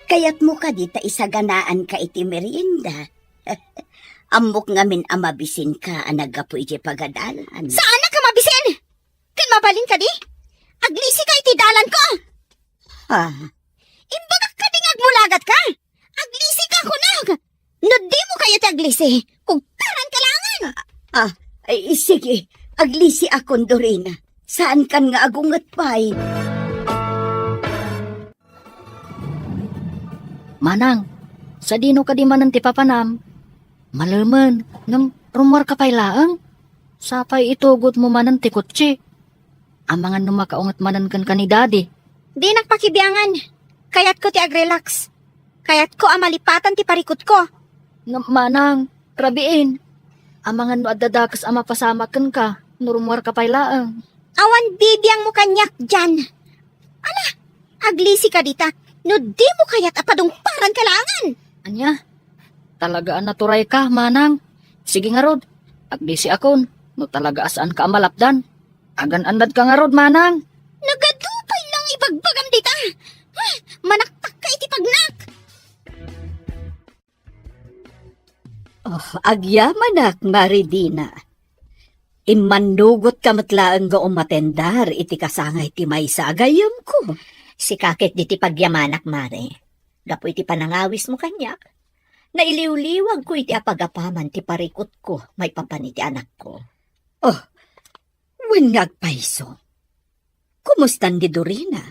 Kayatmo kadi ta isaganaanka iti merienda? Ammok ngamin a mabisinka a naggapu idiay pagadalan. Saanak a mabisin? Ken mabalin kadi? Aglisika iti dalanko! Ha? Imbagak kadi nga agmulagatka? Aglisika, kunak! No dimo kayat ti aglisi, kugtaranka laengen! Ah, ay, sige. Aglisiakon, Dorina. Saankan nga agunget pay. Manang, sadino kadi manen ti papanam? Malemen, ngem rummuarka pay laeng? Sapay itugotmo manen ti kotse. Amangan no makaunget manen kenka ni Daddy. Dinak pakibiangan. Kayatko ti agrelax. Kayatko a malipatan ti parikutko. Ngem manang, rabiin. Amangan no adda dakes a mapasamak kenka, no rummuarka pay laeng. Awan bibiangmo kaniak diay. Ala, aglisi ka dita, no dimo kayat a padungparanka laengen. Ania? Talaga a naturayka, manang. Sige ngarud, aglisiakon, no talaga a saanka a malapdan. Agan-annadka ngarud, manang. Nagadu pay lang ibagbagam dita. Huh, manaktakka iti pagnak. Oh, agyamanak, Mare Dina. Immannugotka met laeng nga umatendar iti kasangay ti maysa a gayyemko. Sika ket ditoy pagyamanak, Mare. Gapu iti panangawismo kaniak, nailiwliwagko iti apagapaman ti parikutko maipapan iti anakko. Oh, wen nga agpayso. Kumustan ni Dorina?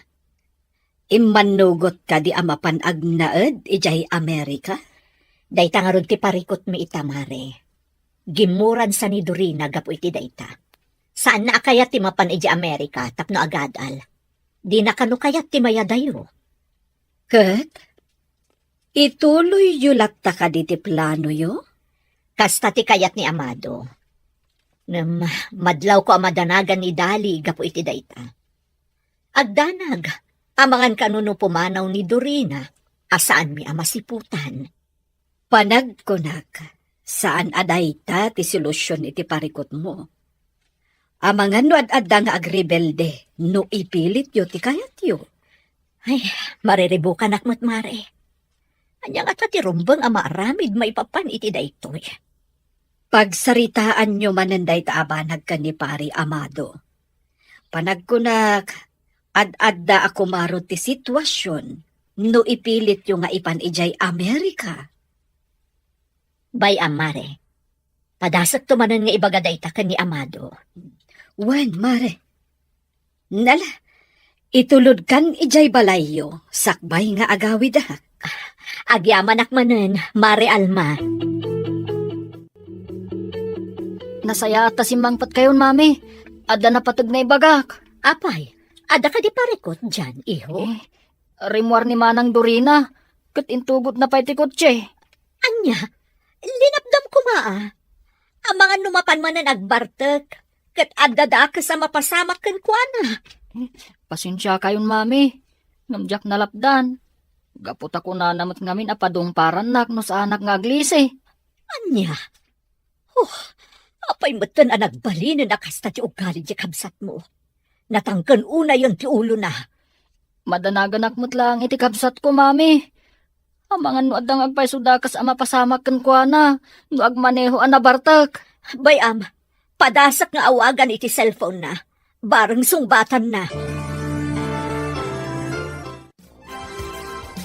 Immannugot kadi a mapan agnaed idiay Amerika? Dayta ngarud ti parikutmi ita, Mare. Gimmuransa ni Dorina gapu iti dayta. Saanna a kayat ti mapan idiay Amerika tapno agadal. Dina kano kayat ti mayadayo. Ket, ituloyyo latta kadi ti planoyo? Kasta ti kayat ni Amado. Ngem, madlawko a madanagan ni Dali gapu iti dayta. Agdanag, amangan kano no pumanaw ni Dorina a saanmi a masiputan. Panagkunak, saan a dayta ti solusion iti parikutmo. Amangan no ad-adda nga agrebelde no ipilityo ti kayatyo. Ay, mariribukanak met, Mare. Ania ngata ti rumbeng a maaramid maipapan iti daytoy? Pagsaritaanyo manen dayta a banag ken ni Pari Amado. Panagkunak, ad-adda a kumaro ti situasion no ipilityo nga ipan idiay Amerika. Bay-am, Mare. Padasekto manen nga ibaga dayta ken ni Amado. Wen, Mare. Nala, itulodkan idiay balayyo, sakbay nga agawidak. Agyamanak manen, Mare Alma. Nasayaat ta simmangpetkayon, Mami. Adda napateg nga ibagak. Apay, adda kadi parikut diay, iho? Eh, rimmuar ni Manang Dorina, ket intugotna pay ti kotse. Ania? Linapdam koma, a? Amangan no mapan manen agbartek, ket adda dakes a mapasamak kenkuana. Pasensiakayon, Mami, ngem diak nalapdan. Gapu ta kunana met ngamin a padungparannak no saanak nga aglisi. Ania? Oh, apay metten a nagbalinen a kasta ti ugali ti kabsatmo? Natangken unayen ti ulona. Madanaganak met laeng iti kabsatko, Mami. Amangan no adda nga agpayso dakes a mapasamak kenkuana no agmaneho a nabartek. Bay-am, padasek nga awagan iti cellphone-na. Bareng sungbatanna.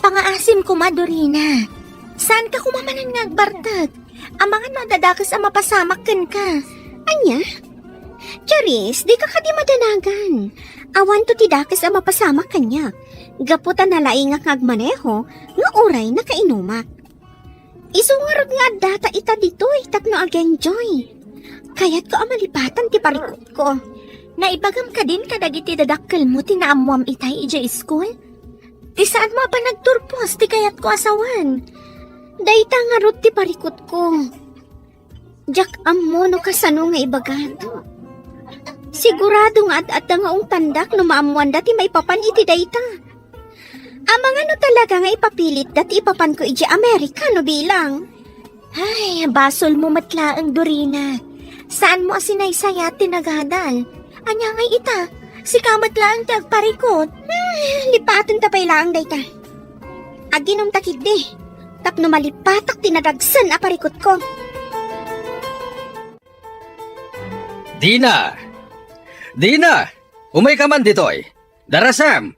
Pangaasim koma, Dorina. Saanka koma manen nga agbartek? Amangan no adda dakes a mapasamak kenka. Ania? Charis, dika kadi madanagan. Awanto ti dakes a mapasamak kaniak. Gapu ta nalaingak nga agmaneho, nga uray nakainumak. Isu ngarud nga addata ita ditoy tapno ag-enjoy. Kayatko a malipatan ti parikutko. Naibagam kadin kadagiti dadakkelmo ti naammoam itay idiay iskul? Ti saanmo a panagturpos ti kayatko a sawen. Dayta ngarud ti parikutko. Diak ammo no kasano nga ibagak. Sigurado nga ad-adda nga ungtandak no maammoanda ti maipapan iti dayta. Amangan no talaga nga ipapilitda ti ipapanko idiay Amerika no bilang. Ay, basolmo met laeng, Dorina. Saanmo a sinaysayat ti nagadal. Ania ngay ita? Sika met laeng ti agparikut. Ay, lipatenta pay laeng dayta. Aginumta ketdi tapno malipatak ti nadagsen a parikutko. Dina! Dina! Umayka man ditoy! Darasam!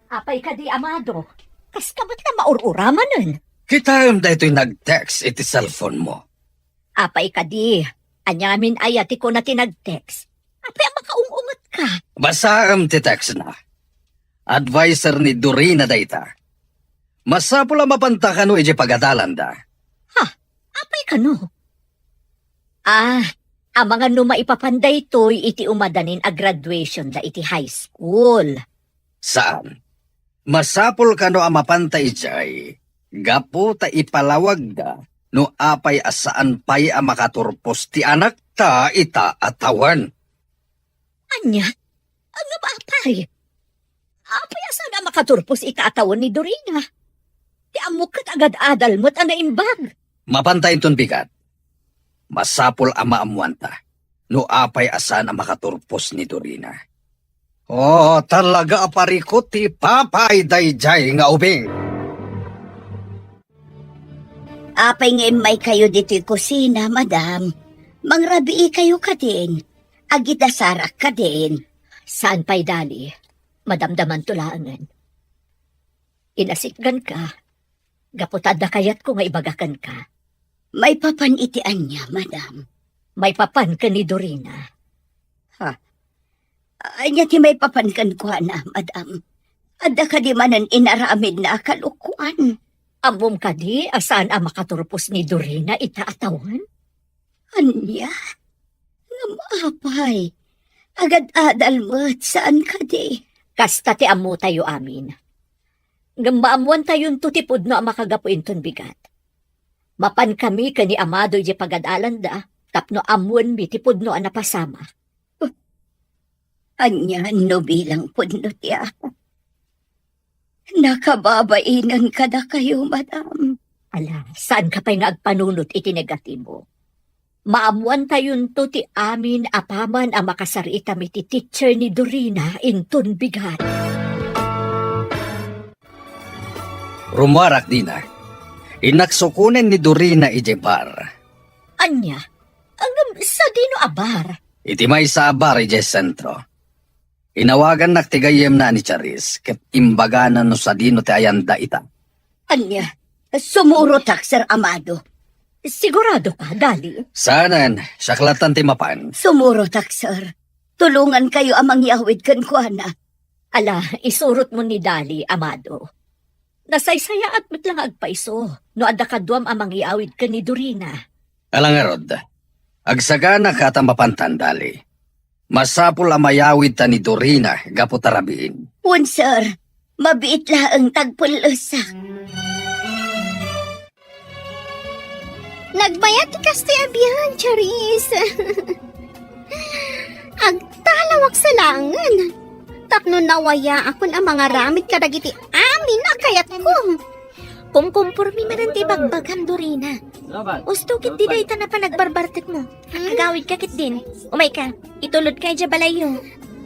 Apay kadi, Amado? Kaska met la maur-uramanen? Kitaem daytoy nag-text iti cellphone-mo. Apay kadi? Ania ngamin aya ti kuna ti nag-text? Apay a makaung-ungetka? Basaem ti text-na. Adviser ni Dorina dayta. Masapul a mapanta kano idiay pagadalanda. Ha? Apay kano? Ah, amangan no maipapan daytoy iti umadanin a graduation-da iti high school. Saan? Masapul kano a mapanta idiay gapu ta ipalawagda no apay a saan pay a makaturpos ti anakta ita a tawen. Ania? Ngem apay? Apay a saan a makaturpos ita a tawen ni Dorina? Ti ammok ket agad-adal met a naimbag. Mapanta inton bigat. Masapul a maammoanta no apay a saan a makaturpos ni Dorina. Oh, talaga a parikut ti ipapay daydiay nga ubing. Apay nga immaykayo ditoy kusina, madam? Mangrabiikayo kadin? Agidasarak kadin? Saan pay, Dali. Madamdamanto laengen. Inasitganka, gapu ta adda kayatko nga ibaga kenka. Maipapan iti ania, madam? Maipapan ken ni Dorina. Ha? Ania ti maipapan kenkuana, madam? Adda kadi manen inaramidna a kalokoan? Ammom kadi a saan a makaturpos ni Dorina ita a tawen? Ania? Ngem apay? Agad-adal met, saan kadi? Kasta ti ammotayo amin. Ngem maammoantayonto ti pudno a makagapu inton bigat. Mapankami ken ni Amado idiay pagad-alanda tapno ammoenmi ti pudno a napasamak. Ania no bilang pudno ti apo? Nakababainen kadakayo, madam. Ala, saanka pay nga agpanunot iti negatibo. Maammoantayonto ti amin apaman a makasar-itam iti teacher ni Dorina inton bigat. Rummuarak dina. Innak sukonen ni Dorina idiay bar. Ania? Ngem sadino a bar? Iti maysa a bar idiay sentro. Inawagannak ti gayyemna a ni Charis ket imbagana no sadino ti ayanda ita. Ania? Sumurotak, Sir Amado. Sigurado ka, Dali? Saanen, siak lattan ti mapan. Sumurotak, sir. Tulongankayo a mangyawid kenkuana. Ala, isurotmo ni Dali, Amado. Nasaysayaat met la nga agpaiso no adda kaduam a mangyawid ken ni Dorina. Ala ngarud, agsagana ka ta mapantan, Dali. Masapul a mayawid ta ni Dorina gapu ta rabiin. Wen, sir. Mabiit laeng ta agpellesak. Nagbayag ti kastoy a biag, Charis. Agtalawak sa laengen. Tapno nawayaakon a mangaramid kadagiti amin a kayatko. Kumkumpormi manen ti ibagbagam, Dorina. Usto ketdi dayta a panagbarbartekmo. Hmm? Agawidka ketdin. Umayka, itulodka idiay balayyo.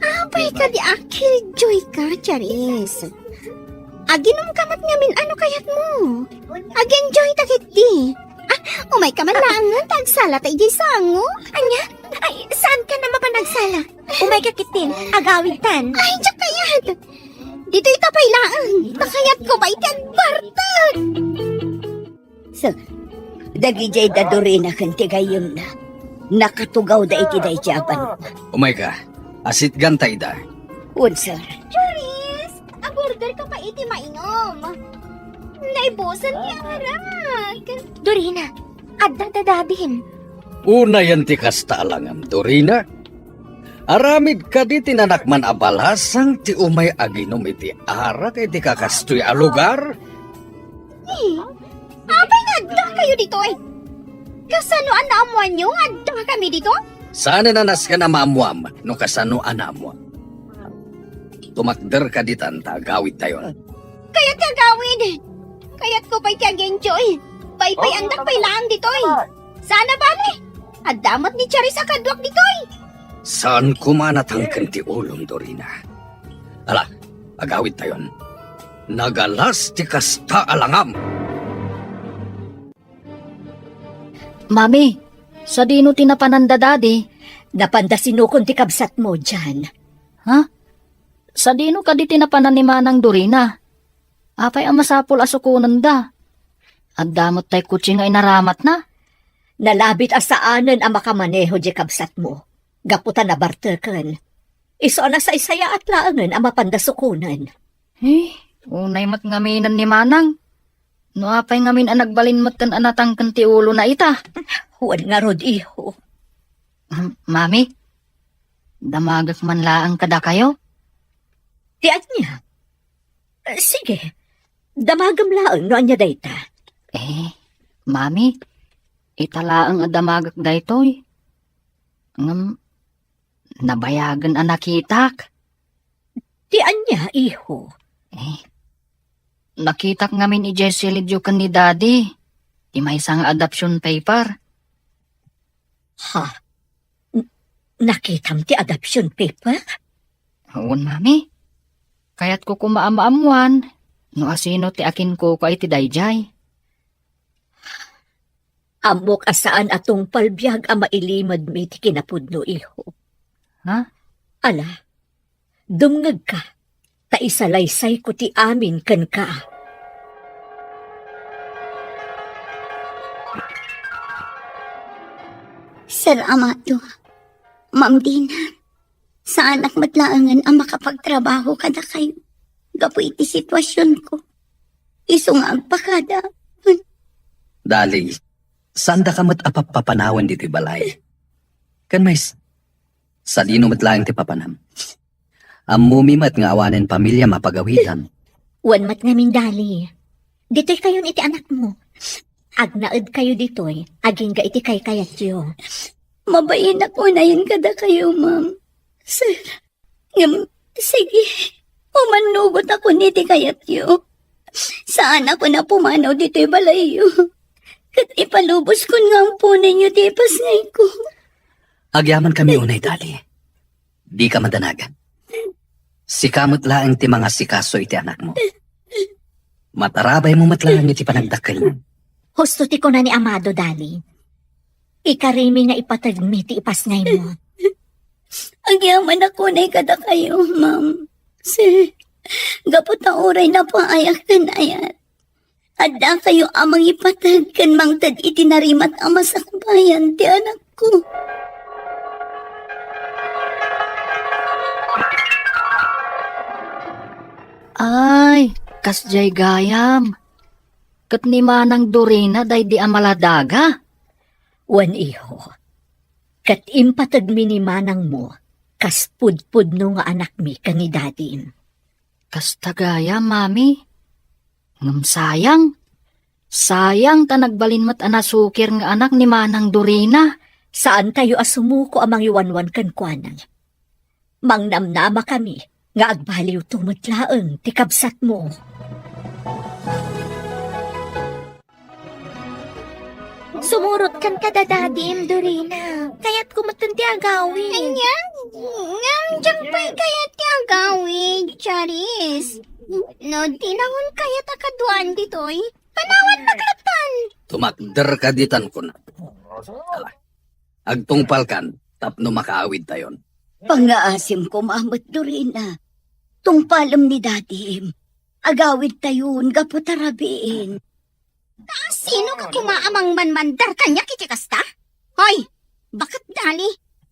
Apay kadi a killjoy ka, Charis? Aginumka met ngamin a no kayatmo. Ag-enjoyta ketdi. Ah, umayka man laengen ta agsalata idiay sango. Ania? Ay, saanka a mapan agsala? Umayka ketdin, agawidtan. Ay, diak kayat. Ditoyta pay laeng. Ta kayatko pay ti agbartek. So, dagidiay da Dorina ken ti gayyemna, nakatugawda iti daydiay a banua. Umayka, asitganta ida. Wen, sir. Charis, agorderka pay iti mainum. Naibusan ti arak. Dorina, adda dadadim. Unayen ti kasta a langam, Dorina. Aramid kadi ti nanakman a balasang ti umay aginum iti arak iti kakastoy a lugar? Eh, apay nga addakayo ditoy? Kasano a naammoanyo nga addakami ditoy? Saanen a nasken a maammoam no kasano a naammoam. Tumakderka ditan ta agawidtayon. Kayat ti agawid. Kayatko pay ti agenjoy. Paypayandak pay laeng ditoy. Saan a bale? Adda met ni Charis a kaduak ditoy. Saan koma a natangken ti ulom, Dorina. Ala, agawidtayon. Nagalas ti kasta a langam. Mami, sadino ti napanan da Dadi? Napanda sinukon ti kabsatmo, Jan. Ha? Sadino kadi ti napanan ni Manang Dorina? Apay a masapul a sukonenda? Adda met tay kotse nga inaramatna. Nalabit a saanen a makamaneho diay kabsatmo, gapu ta nabarteken. Isu a nasaysayaat laengen a mapanda sukonen. Eh, unay met ngaminen ni Manang. No apay ngamin a nagbalin metten a natangken ti ulona ita? Wen ngarud, iho. M-, Mami, damagek man laeng kadakayo? Ti ania? Eh, sige, damagem laeng no ania dayta. Eh, Mami, Ita laeng a damagek daytoy. Ngem, nabayagen a nakitak. Ti ania, iho? Eh, nakitak ngamin idiay silidyo ken ni Daddy. Ti maysa nga adoption paper. Ha? N-, nakitam ti adoption paper? Wen, Mami. Kayatko koma a maammoan no asino ti akinkukua iti daydiay. Ammok a saan a tungpal biag a mailimedmi ti kinapudno, iho. Ha? Ala, dumngegka, ta isalaysayko ti amin kenka. Salamat, Ma'am Dina. Saanak met laengen a makapagtrabaho kadakayo gapu iti situasionko. Isu nga agpakada. Dali, saandaka met a pappapanawen ditoy balay. Ken mais, sadino met laeng ti papanam? Ammomi met nga awanen pamiliam a pagawidan. Wen met ngamin, Dali. Ditoykayon iti anakmo. Agnaedkayo ditoy, agingga iti kaykayatyo. Mabainak unayen kadakayo, ma'am. Sir, ngem, sige, umannugotako iti kayatyo. Saanakon a pumanaw ditoy balayyo. Ket ipaluboskon nga amponenyo ti ipasngayko. Agyamankami unay, Dali. Dika madanagan. Sika met laeng ti mangasikaso iti anakmo. Matarabaymo met laeng iti panagdakkelna. Husto ti kuna ni Amado, Dali. Ikarimi nga ipategmi ti ipasngaymo. Agyamanak unay kadakayo, ma'am. Sir, gapu ta uray napaayak ken ayat, addakayo a mangipateg ken mangted iti narimat a masakbayan ti anakko. Ay, kasdiay gayam. Ket ni Manang Dorina daydi a maladaga? Wen, iho. Ket impategmi ni manangmo kas pudpudno nga anakmi ken ni dadim. Kasta gayam, Mami. Ngem sayang. Sayang ta nagbalin met a nasukir nga anak ni Manang Dorina. Saantayo a sumuko a mangiwanwan kenkuana. Mangnamnamakami nga agbaliwto met laeng ti kabsatmo. Sumurotkan kada dadim, Dorina. Kayatko metten ti agawid. Ania? Ngem diak pay kayat ti agawid, Charis. No dinakon kayat a kaduaan ditoy, panawannak latta. Tumakderka ditan kuna. Ala, agtungpalkan tapno makaawidtayon. Pangngaasim koma met, Dorina. Tungpalem ni dadim. Agawidtayon gapu ta rabiin. Ta sino ka koma a mangmanmandar kaniak iti kasta? Hoy, baket Dali,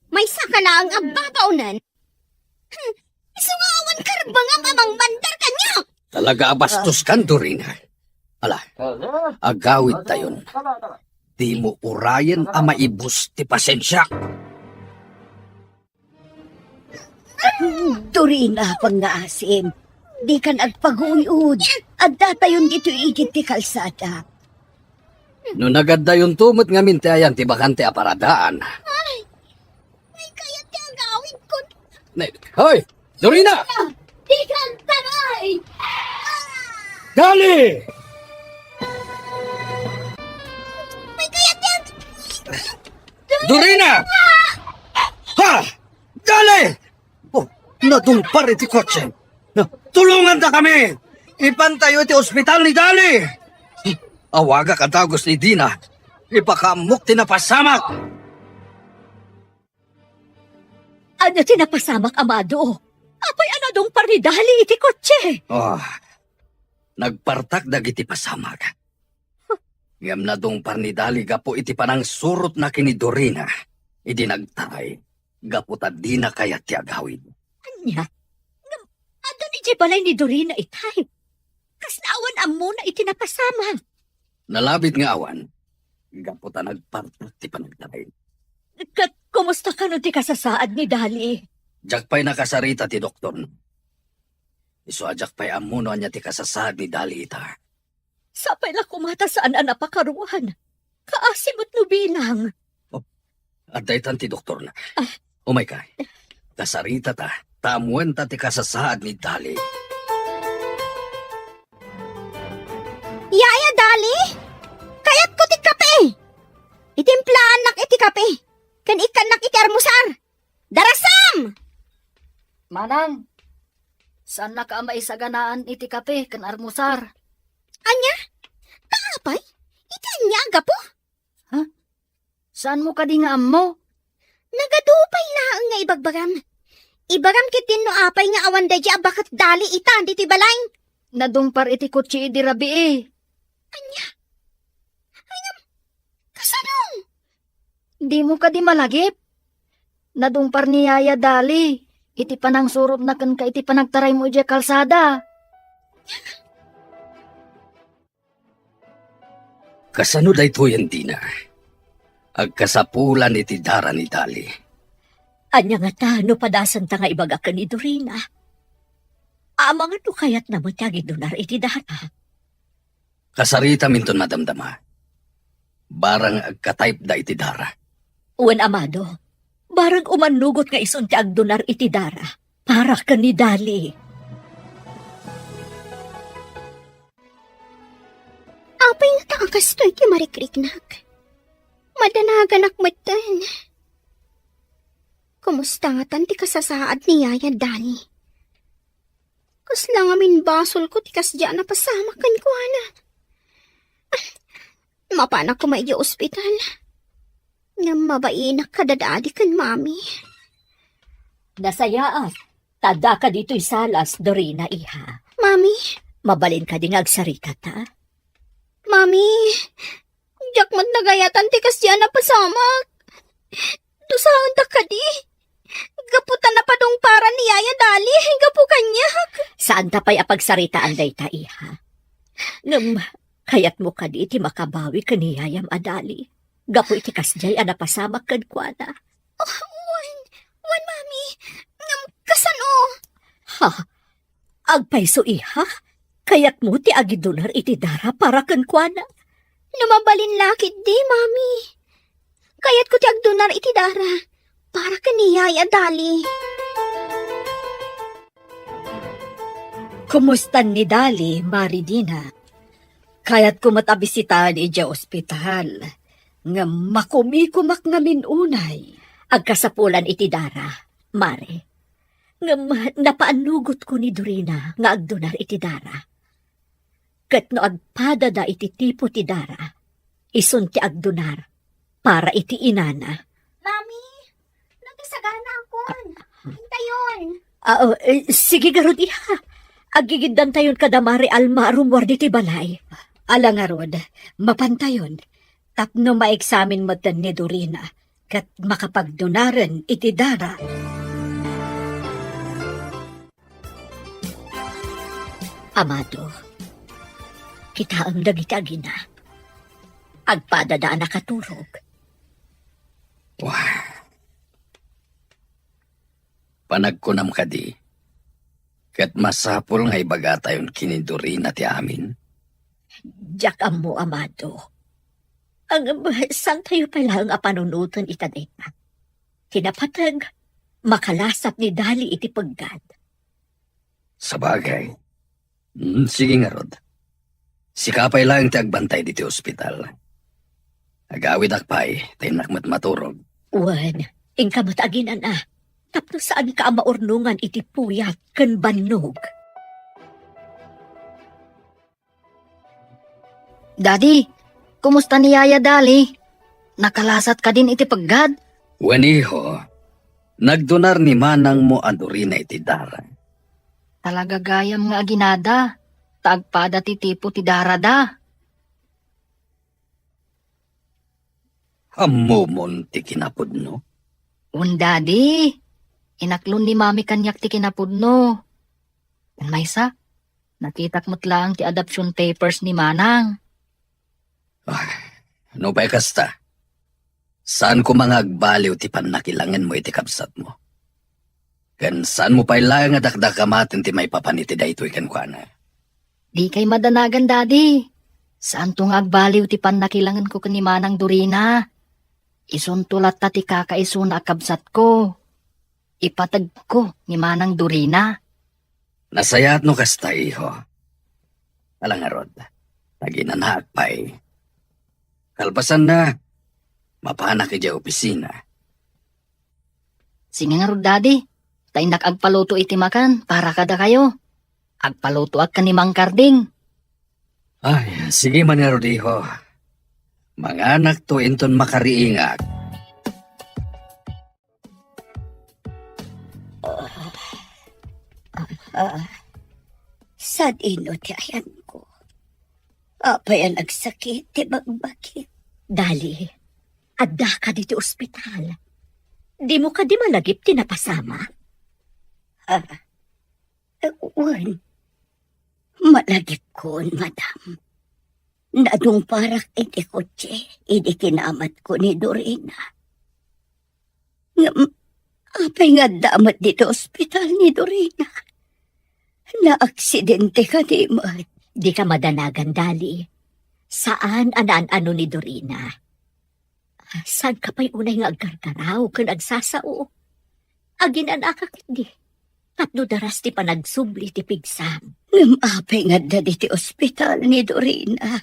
maysaka laeng a babaonen. Hmm, isu nga awan karbengam a mangmandar kaniak! Talaga a bastoskan, Dorina. Ala, agawidtayon. Dimo urayen a maibus ti pasensiak. Dorina, pangngaasim. Dikan agpaguyod. Addatayon ditoy igid ti kalsada. No nagaddayonto met ngamin ti ayan ti bakante a paradaan. Ay, may kayat ti agawidko. Ne-, hoy! Dorina! Dikan taray! Dali! May kayat ti ag- Dorina! Ha! Dali! Oh, nadungpar iti kotse. Na, tulongandakami! Ipantayo iti ospital ni Dali! Awagak a dagus ni Dina. Ipakaammok ti napasamak! Ania ti napasamak, Amado? Apay a nadungpar ni Dali iti kotse? Oh, nagpartak dagiti pasamak. Ngem nadungpar ni Dali gapu iti panangsurotna ken ni Dorina idi nagtaray gapu ta dina kayat ti agawid. Ania? Ngem adda idiay balay ni Dorina itay? Kasla awan ammona iti napasamak? Nalabit nga awan, gapu ta nagpartak ti panagtaray. Ket kumusta kano ti kasasaad ni Dali? Diak pay nakasarita ti doktorna. Isu a diak pay ammo no ania ti kasasaad ni Dali ita. Sapay la koma ta saan a napakaruan. Kaasi met no bilang. Oh, adda itan ti doktorna. Ah. Umayka. Kasaritata, ta ammoenta ti kasasaad ni Dali. Yaya Dali, kayatko ti kape. Itimplaannak iti kape, ken ikkannak iti armusar. Darasam! Manang, saannaka a maisaganaan iti kape ken armusar. Ania? Ta apay? Iti ania a gapu? Ha? Saanmo kadi nga ammo? Nagadu pay laeng nga ibagbagam. Ibagam ketdin no apay nga awan daydi a baket Dali itan ditoy balay. Nadungpar iti kotse idi rabii. Ania? Ay, ngem, kasano? Dimo kadi malagip? Nadungpar ni Yaya Dali iti panangsurotna kenka iti panagtaraymo idiay kalsada. Kasano daytoyen, Dina? Agkasapulan iti dara ni Dali. Ania ngata no padasenta nga ibaga ken ni Dorina? Amangan no kayatna met ti agidunar iti dara. Kasaritaminton madamdama. Barang agka-type-da iti dara. Wen, Amado, barang umannugot nga isun ti agdunar iti dara para ken ni Dali. Apay ngata a kastoy ti marikriknak? Madanaganak metten. Kumusta ngatan ti kasasaad ni Yaya Dali? Kasla ngamin basolko ti kasdiay a napasamak kenkuana. Mapanak koma idiay ospital. Ngem mabainak kada Dadi ken Mami. Nasayaat, ta addaka ditoy salas, Dorina, iha. Mami? Mabalin kadi nga agsaritata? Mami, diak met nagayatan ti kasdiay a napasamak. Dusaenta kadi. Gapu ta napadungparan ni Yaya Dali, gapu kaniak. Saanta pay a pagsaritaan dayta, iha. Ngem, kayatmo kadi ti makabawi ken ni Yayam a Dali gapu iti kasdiay a napasamak kenkuana? Oh, wen, wen, Mami. Ngem kasano? Ha? Agpayso, iha? Kayatmo ti agidunar iti dara para kenkuana? No mabalin la ketdi, Mami. Kayatko ti agdunar iti dara para ken ni Yaya Dali. Kumustan ni Dali, Mari Dina? Kayatko met a bisitaen idiay ospital, ngem makumikumak ngamin unay. Agkasapulan iti dara, Mari. Ngem napaannugotko ni Dorina nga agdunar iti dara. Ket no agpadada iti tipo ti dara, isun ti agdunar para iti inana. Mami, no ti sagana, kuan, intayon. Ah, oh, eh, sige garud, iha. Agigiddantayon kada Mari Alma a rummuar ditoy balay. Ala ngarud, mapantayon. Tapno maeksamin metten ni Dorina ket makapagdunaren iti dara. Amado, kitaem dagiti agina. Agpadada a nakaturog. Wah. Panagkunam kadi, ket masapul nga ibagatayon ken ni Dorina ti amin? Diak ammo, Amado. Ngem, saantayo pay laeng a panunoten ita dayta. Ti napateg, makalasat ni Dali iti peggad. Sabagay. Hmm, sige ngarud. Sika pay laeng ti agbantay ditoy ospital. Agawidak pay, ta innak met maturog. Wen, inka met aginan-a. Tapno saanka a maurnongan iti puyat ken bannog. Daddy, kumusta ni Yaya Dali? Nakalasat kadin iti peggad? Wen, iho, nagdunar ni manangmo a Dorina iti dara. Talaga gayam nga aginada, ta agpada ti tipo ti darada. Ammomon ti kinapudno? Wen, Daddy, inaklon ni Mami kaniak ti kinapudno. Wen, maysa, nakitak met laeng ti adoption papers ni Manang. Ah, no pay kasta, saan koma nga agbaliw ti pannakilangenmo iti kabsatmo. Ken saan mo pay laeng a dakdakamaten ti maipapan iti daytoy kenkuana. Dikay madanagan, Daddy. Saanto nga agbaliw ti pannakilangenko ken ni Manang Dorina. Isunto latta ti kakaisuna a kabsatko. Ipateg ko ni Manang Dorina. Nasayaat no kasta, iho. Ala ngarud, aginanaak pay. Kalpasanna, mapanak idiay opisina. Sige ngarud, Daddy. Ta innak agpaluto iti makan para kadakayo. Agpalutoak ken ni Mang Karding. Ay, sige man ngarud, iho. Manganakto inton makariingak. Ah, sadino ti ayanko? Apay a nagsakit ti bagbagim? Dali, adda ka ditoy ospital. Dimo kadi malagip ti napasamak? Ah, wen. Malagipkon, madam. Nadungparak iti kotse idi kinamatko ni Dorina. Ngem, apay nga adda met ditoy ospital ni Dorina? Naaksidente kadi met? Dika madanagan, Dali. Saan a naan-ano ni Dorina. Saanka pay unay nga agkarkaraw ken agsasao? Aginanaka ketdi tapno daras ti panagsubli ti pigsam. Ngem apay nga adda ditoy ospital ni Dorina?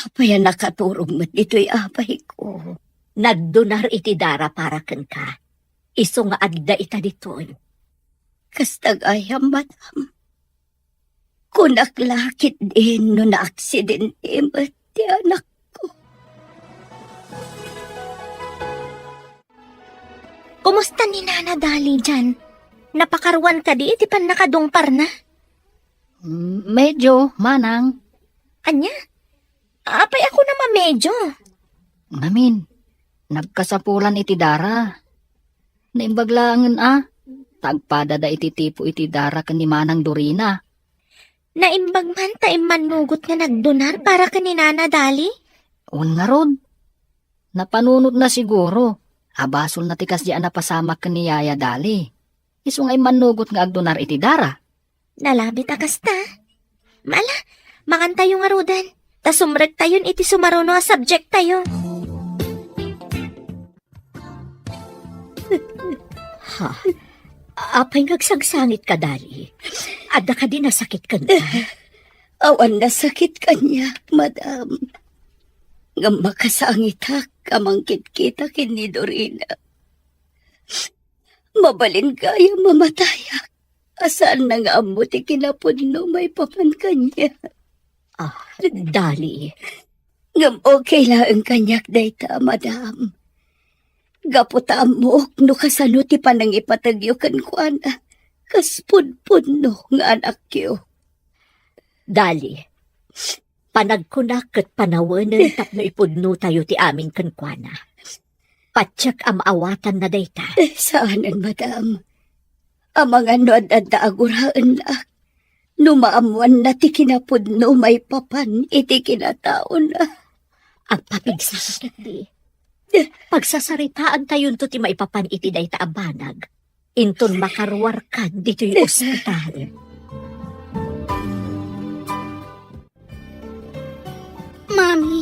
Apay a nakaturog met ditoy apayko? Nagdonar iti dara para kenka. Isu nga adda ita ditoy. Kasta gayam, madam. Kunak la ketdin no naaksidente met ti anakko. Kumusta ni Nana Dali dian? Napakaruan kadi iti pannakadungparna? Mm, medyo, manang. Ania? Apay a kunam a medyo? Ngamin, nagkasapulan iti dara. Naimbag laengen a, ta agpadada iti tipo iti dara ken ni Manang Dorina. Naimbag man ta immannugot nga nagdonar para ken ni Nana Dali? Wen ngarud. Napanunotna siguro a basolna ti kasdi a napasamak ken ni Yaya Dali. Isu nga immannugot nga agdonar iti dara. Nalabit a kasta. Ala, mangantayo ngaruden, ta sumrektayon iti sumaruno a subject tayo. Ha? Apay nga agsangsangit ka, Dali? Adda kadi nasakit kenka? Awan nasakit kaniak, madam. Ngem makasangitak a mangkitkita ken ni Dorina. Mabalin gayam a matayak a saanna nga ammo ti kinapudno maipapan kaniak. Ah, Dali. Ngem okay laeng kaniak dayta, madam. Gapu ta ammok no kasano ti panangipategyo kenkuana, kas pudpudno nga anakyo. Dali, panagkunak ket panawenen tapno ipudnotayo ti amin kenkuana. Patiek a maawatanna dayta. Eh, saanen, madam. Amangan no ad-adda a guraennak, no maammoanna ti kinapudno maipapan iti kinataona. Agpapigsa ketdi. Pagsasaritaantayonto ti maipapan iti dayta a banag. Inton makaruarkan ditoy ospital. Mami,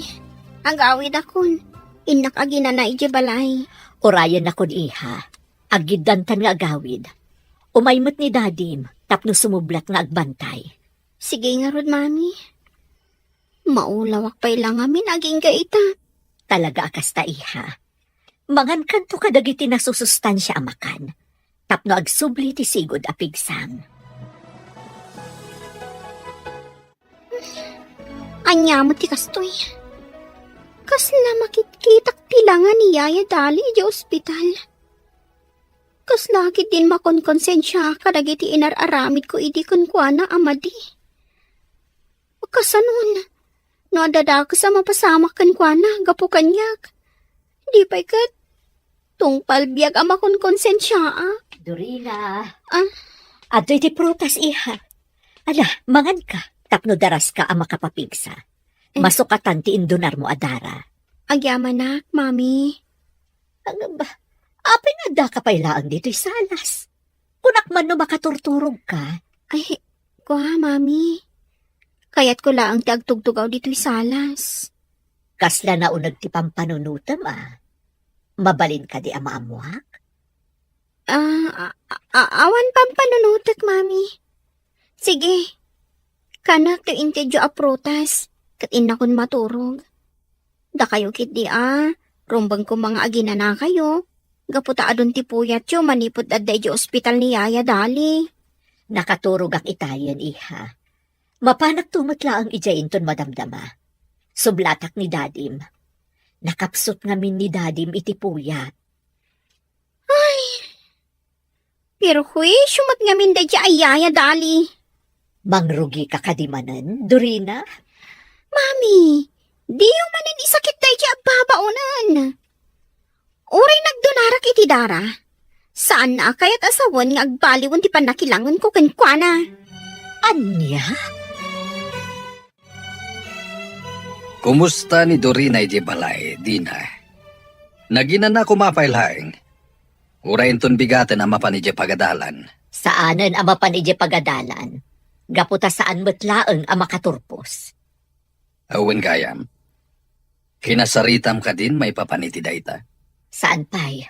agawidakon. Innak aginana idiay balay. Urayennakon, iha. Aggiddantan nga agawid. Umay met ni dadim tapno sumublat nga agbantay. Sige ngarud, Mami. Maulawak pay la ngamin agingga ita. Talaga a kasta, iha. Mangankanto kadagiti nasusustansia a makan tapno agsubli ti sigud a pigsam. Ania met ti kastoy? Kasla makitkitak ti langa ni Yaya Dali idiay ospital. Kasla ketdin makonkonsensiaak kadagiti inar-aramidko idi kenkuana a madi. Kasanon, no adda dakes a mapasamak kenkuana gapu kaniak, di pay ket tungpal biag a makonkonsensiaak. Dorina. Ah? Adtoy ti prutas, iha. Ala, manganka, tapno daraska a makapapigsa. Eh. Masukatan ti indonarmo a dara. Agyamanak, Mami. Ano ba? Apay nga addaka pay laeng ditoy salas? Kunak man no makaturturogka. Ay, kua, Mami. Kayatko laeng ti agtugtugaw ditoy salas. Kasla nauneg ti pampanunotem, a? Mabalin kadi a maammuak? Ah, a-, a-, awan pampanunotek, Mami. Sige, kanak ti intedyo a prutas, ket innakon maturog. Dakayo ketdi a, rumbeng koma nga aginanakayo, gapu ta adun ti puyatyo manipud adda idiay ospital ni Yaya Dali. Nakaturogak itayen, iha. Mapanakto met laeng idiay inton madamdama. Sublatak ni Dadim. Nakapsut ngamin ni Dadim iti puyat. Ay, perhuisio met ngamin daydiay a Yaya Dali. Mangrugika kadi manen, Dorina? Mami, diyo manen isakit daydiay a babaonen. Uray nagdunarak iti dara, saanna a kayat a sawen nga agbaliwen ti pannakilangenko kenkuana. Ania? Kumusta ni Dorina idiay balay, Dina? Naginana koma pay laeng? Uray inton bigaten a mapan idiay pagadalan? Saanen a mapan idiay pagadalan, gapu ta saan met laeng a makaturpos. Awan gayam. Kinasaritam kadin maipapan iti dayta? Saan pay.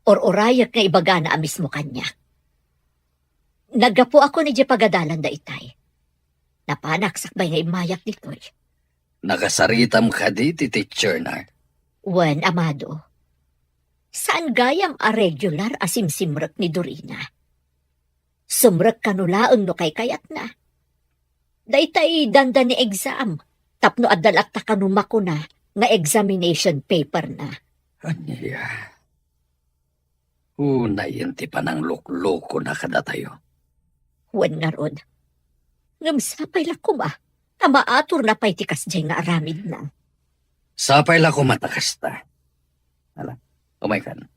Ur-urayek nga ibagana a mismo kaniak. Naggapuakon idiay pagadalan daytay. Napanak sakbay nga immayak ditoy. Nakasaritam kadi ti teacher na? Wen, amado. Saan gayam a regular a simsimrek ni Dorina. Sumrek kano laeng no kaykayatna. Daytay dandani exam, tapno adda latta kano makuna nga examination paper na. Ania? Unayen ti panangluklukona kadatayo. Wen ngarud, ngem sapay la koma ta maaturna pay ti kasdiay nga aramidna. Sapay la koma ta kasta. Ala, umaykan.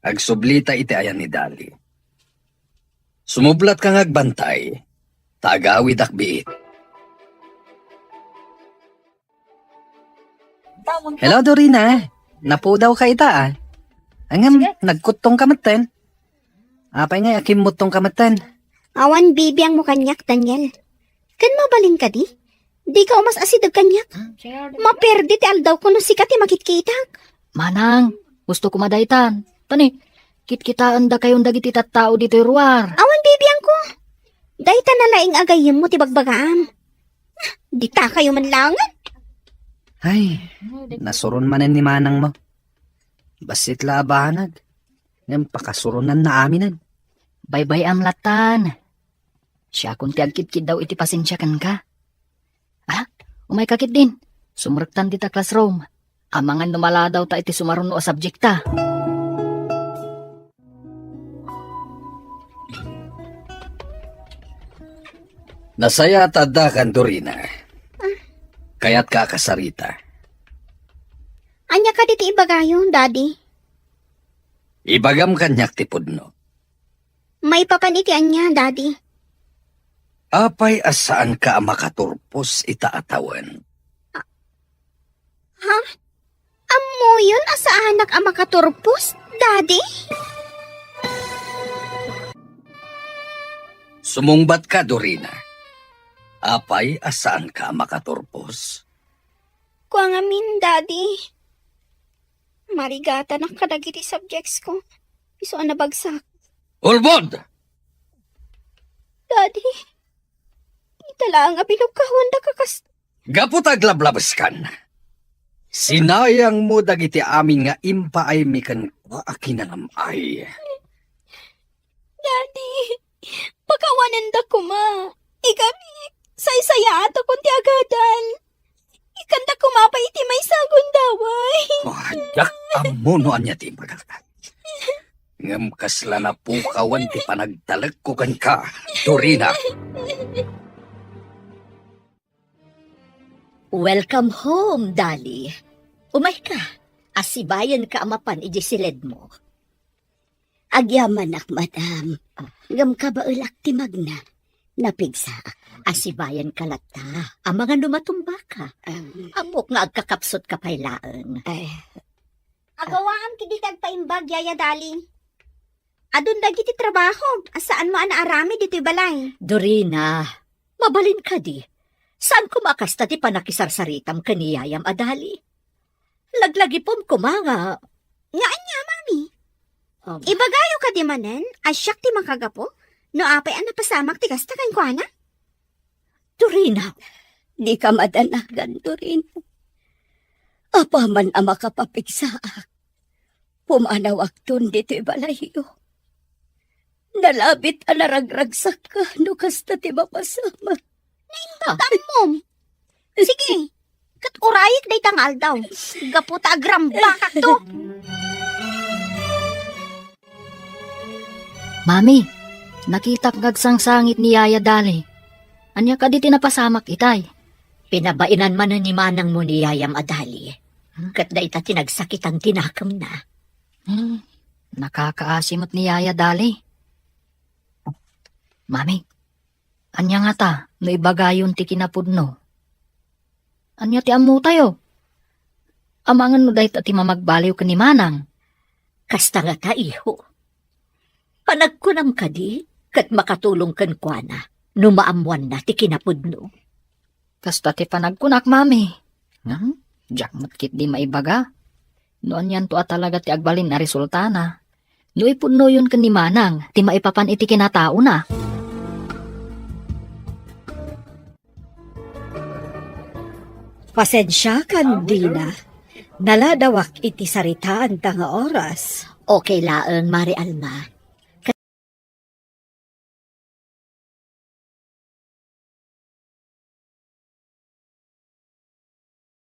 Agsublita iti ayan ni Dali. Sumublatka nga agbantay, ta agawidak biit. Hello, Dorina. Napudawka ita, a. Ngem, sige, nagkuttongka metten. Apay ngay a kimmuttongka metten? Awan bibiangmo kaniak, Daniel. Ken mabalin kadi? Dika umas-asideg kaniak. Maperdi ti aldawko no sika ti makitkitak. Manang, gusto ko madaytan. Tani, kitkitaendakayon dagiti tattao ditoy ruar. Awan bibiangko. Dayta na laeng a gayyemmo ti bagbagaam. Ditakayo man laengen. Ay, nasuron manen ni manangmo. Bassit la a banag. Ngem pakasuronnanna aminen. Baybay-am lattan. Siakon ti agkitkiddaw iti pasensia kenka. Ah, umayka ketdin. Sumrektan dita classroom. Amangan no maladawta iti sumaruno a subjekta. Nasayaat ta addakan, Dorina. Kayatka a kasarita. Ania kadi ti ibagayo, Daddy? Ibagam kaniak ti pudno. Maipapan iti ania, Daddy? Apay a saanka a makaturpos ita a tawen? Ha? Ammoyon a saanak a makaturpos, Daddy? Sumungbatka, Dorina. Apay a saanka a makaturpos? Kua ngamin, Daddy. Marigatanak kadagiti subjects ko. Isu a nabagsak. Ulbod! Daddy, ita laeng a binukkahuanda kakas- Gapu ta aglablabeskan, sinayangmo dagiti amin nga impaaymi kenka a kinanam-ay. Daddy, pakawanenda koma. Igami, saysayaatakon ti agadal. Ikkanda koma pay iti maysa a gundaway. Oh, diak ammo no ania ti imbagak. Ngem kasla napukawan ti panagtalekko kenka, Dorina. Welcome home, Dali. Umayka, asibayenka a mapan idiay siledmo. Agyamanak, madam. Ah. Ngem kabaelak ti magna. Napigsaak. Asibayenka latta. Amangan no matumbaka. Ah. Ammok nga agkakapsutka pay laeng. Ay. Agawaam ketdi ti agpaimbag, Yaya Dali. Adun dagiti trabahom a saanmo a naaramid ditoy balay. Dorina, mabalin kadi. Saan koma a kasta ti panakisarsaritam ken ni yayam a Dali? Laglagipem koma nga. Nga ania, Mami? Um, Ibagayo kadi manen a siak ti makagapu no apay a napasamak ti kasta kenkuana? Dorina, dika madanagan, Dorina. Apaman a makapapigsaak, pumanawakton ditoy balayyo. Nalabit a naragragsakka no kasta ti mapasamak. Naimbag ta ammom. Sige, ket urayek dayta nga aldaw. Gapu ta agrambakakto. Mami, nakitak nga agsangsangit ni Yaya Dali. Ania kadi ti napasamak itay? Pinabaenan manen ni manangmo ni yayam a Dali. Ket dayta ti nagsakitan ti nakemna. Hmm, nakakaasi met ni Yaya Dali. Mami, ania ngata no ibagayon ti kinapudno? Ania ti ammotayo? Amangan no dayta ti mamagbaliw ken ni manang. Kasta ngata, iho. Panagkunam kadi, ket makatulong kenkuana no maammoanna ti kinapudno. Kasta ti panagkunak, Mami. Hmm? Diak met ketdi maibaga no anianto a talaga ti agbalin a resultana. No ipudnoyon ken ni manang ti maipapan iti kinataona. Pasensiakan, Dina. Naladawak iti saritaanta nga oras. Okay laeng, Mari Alma.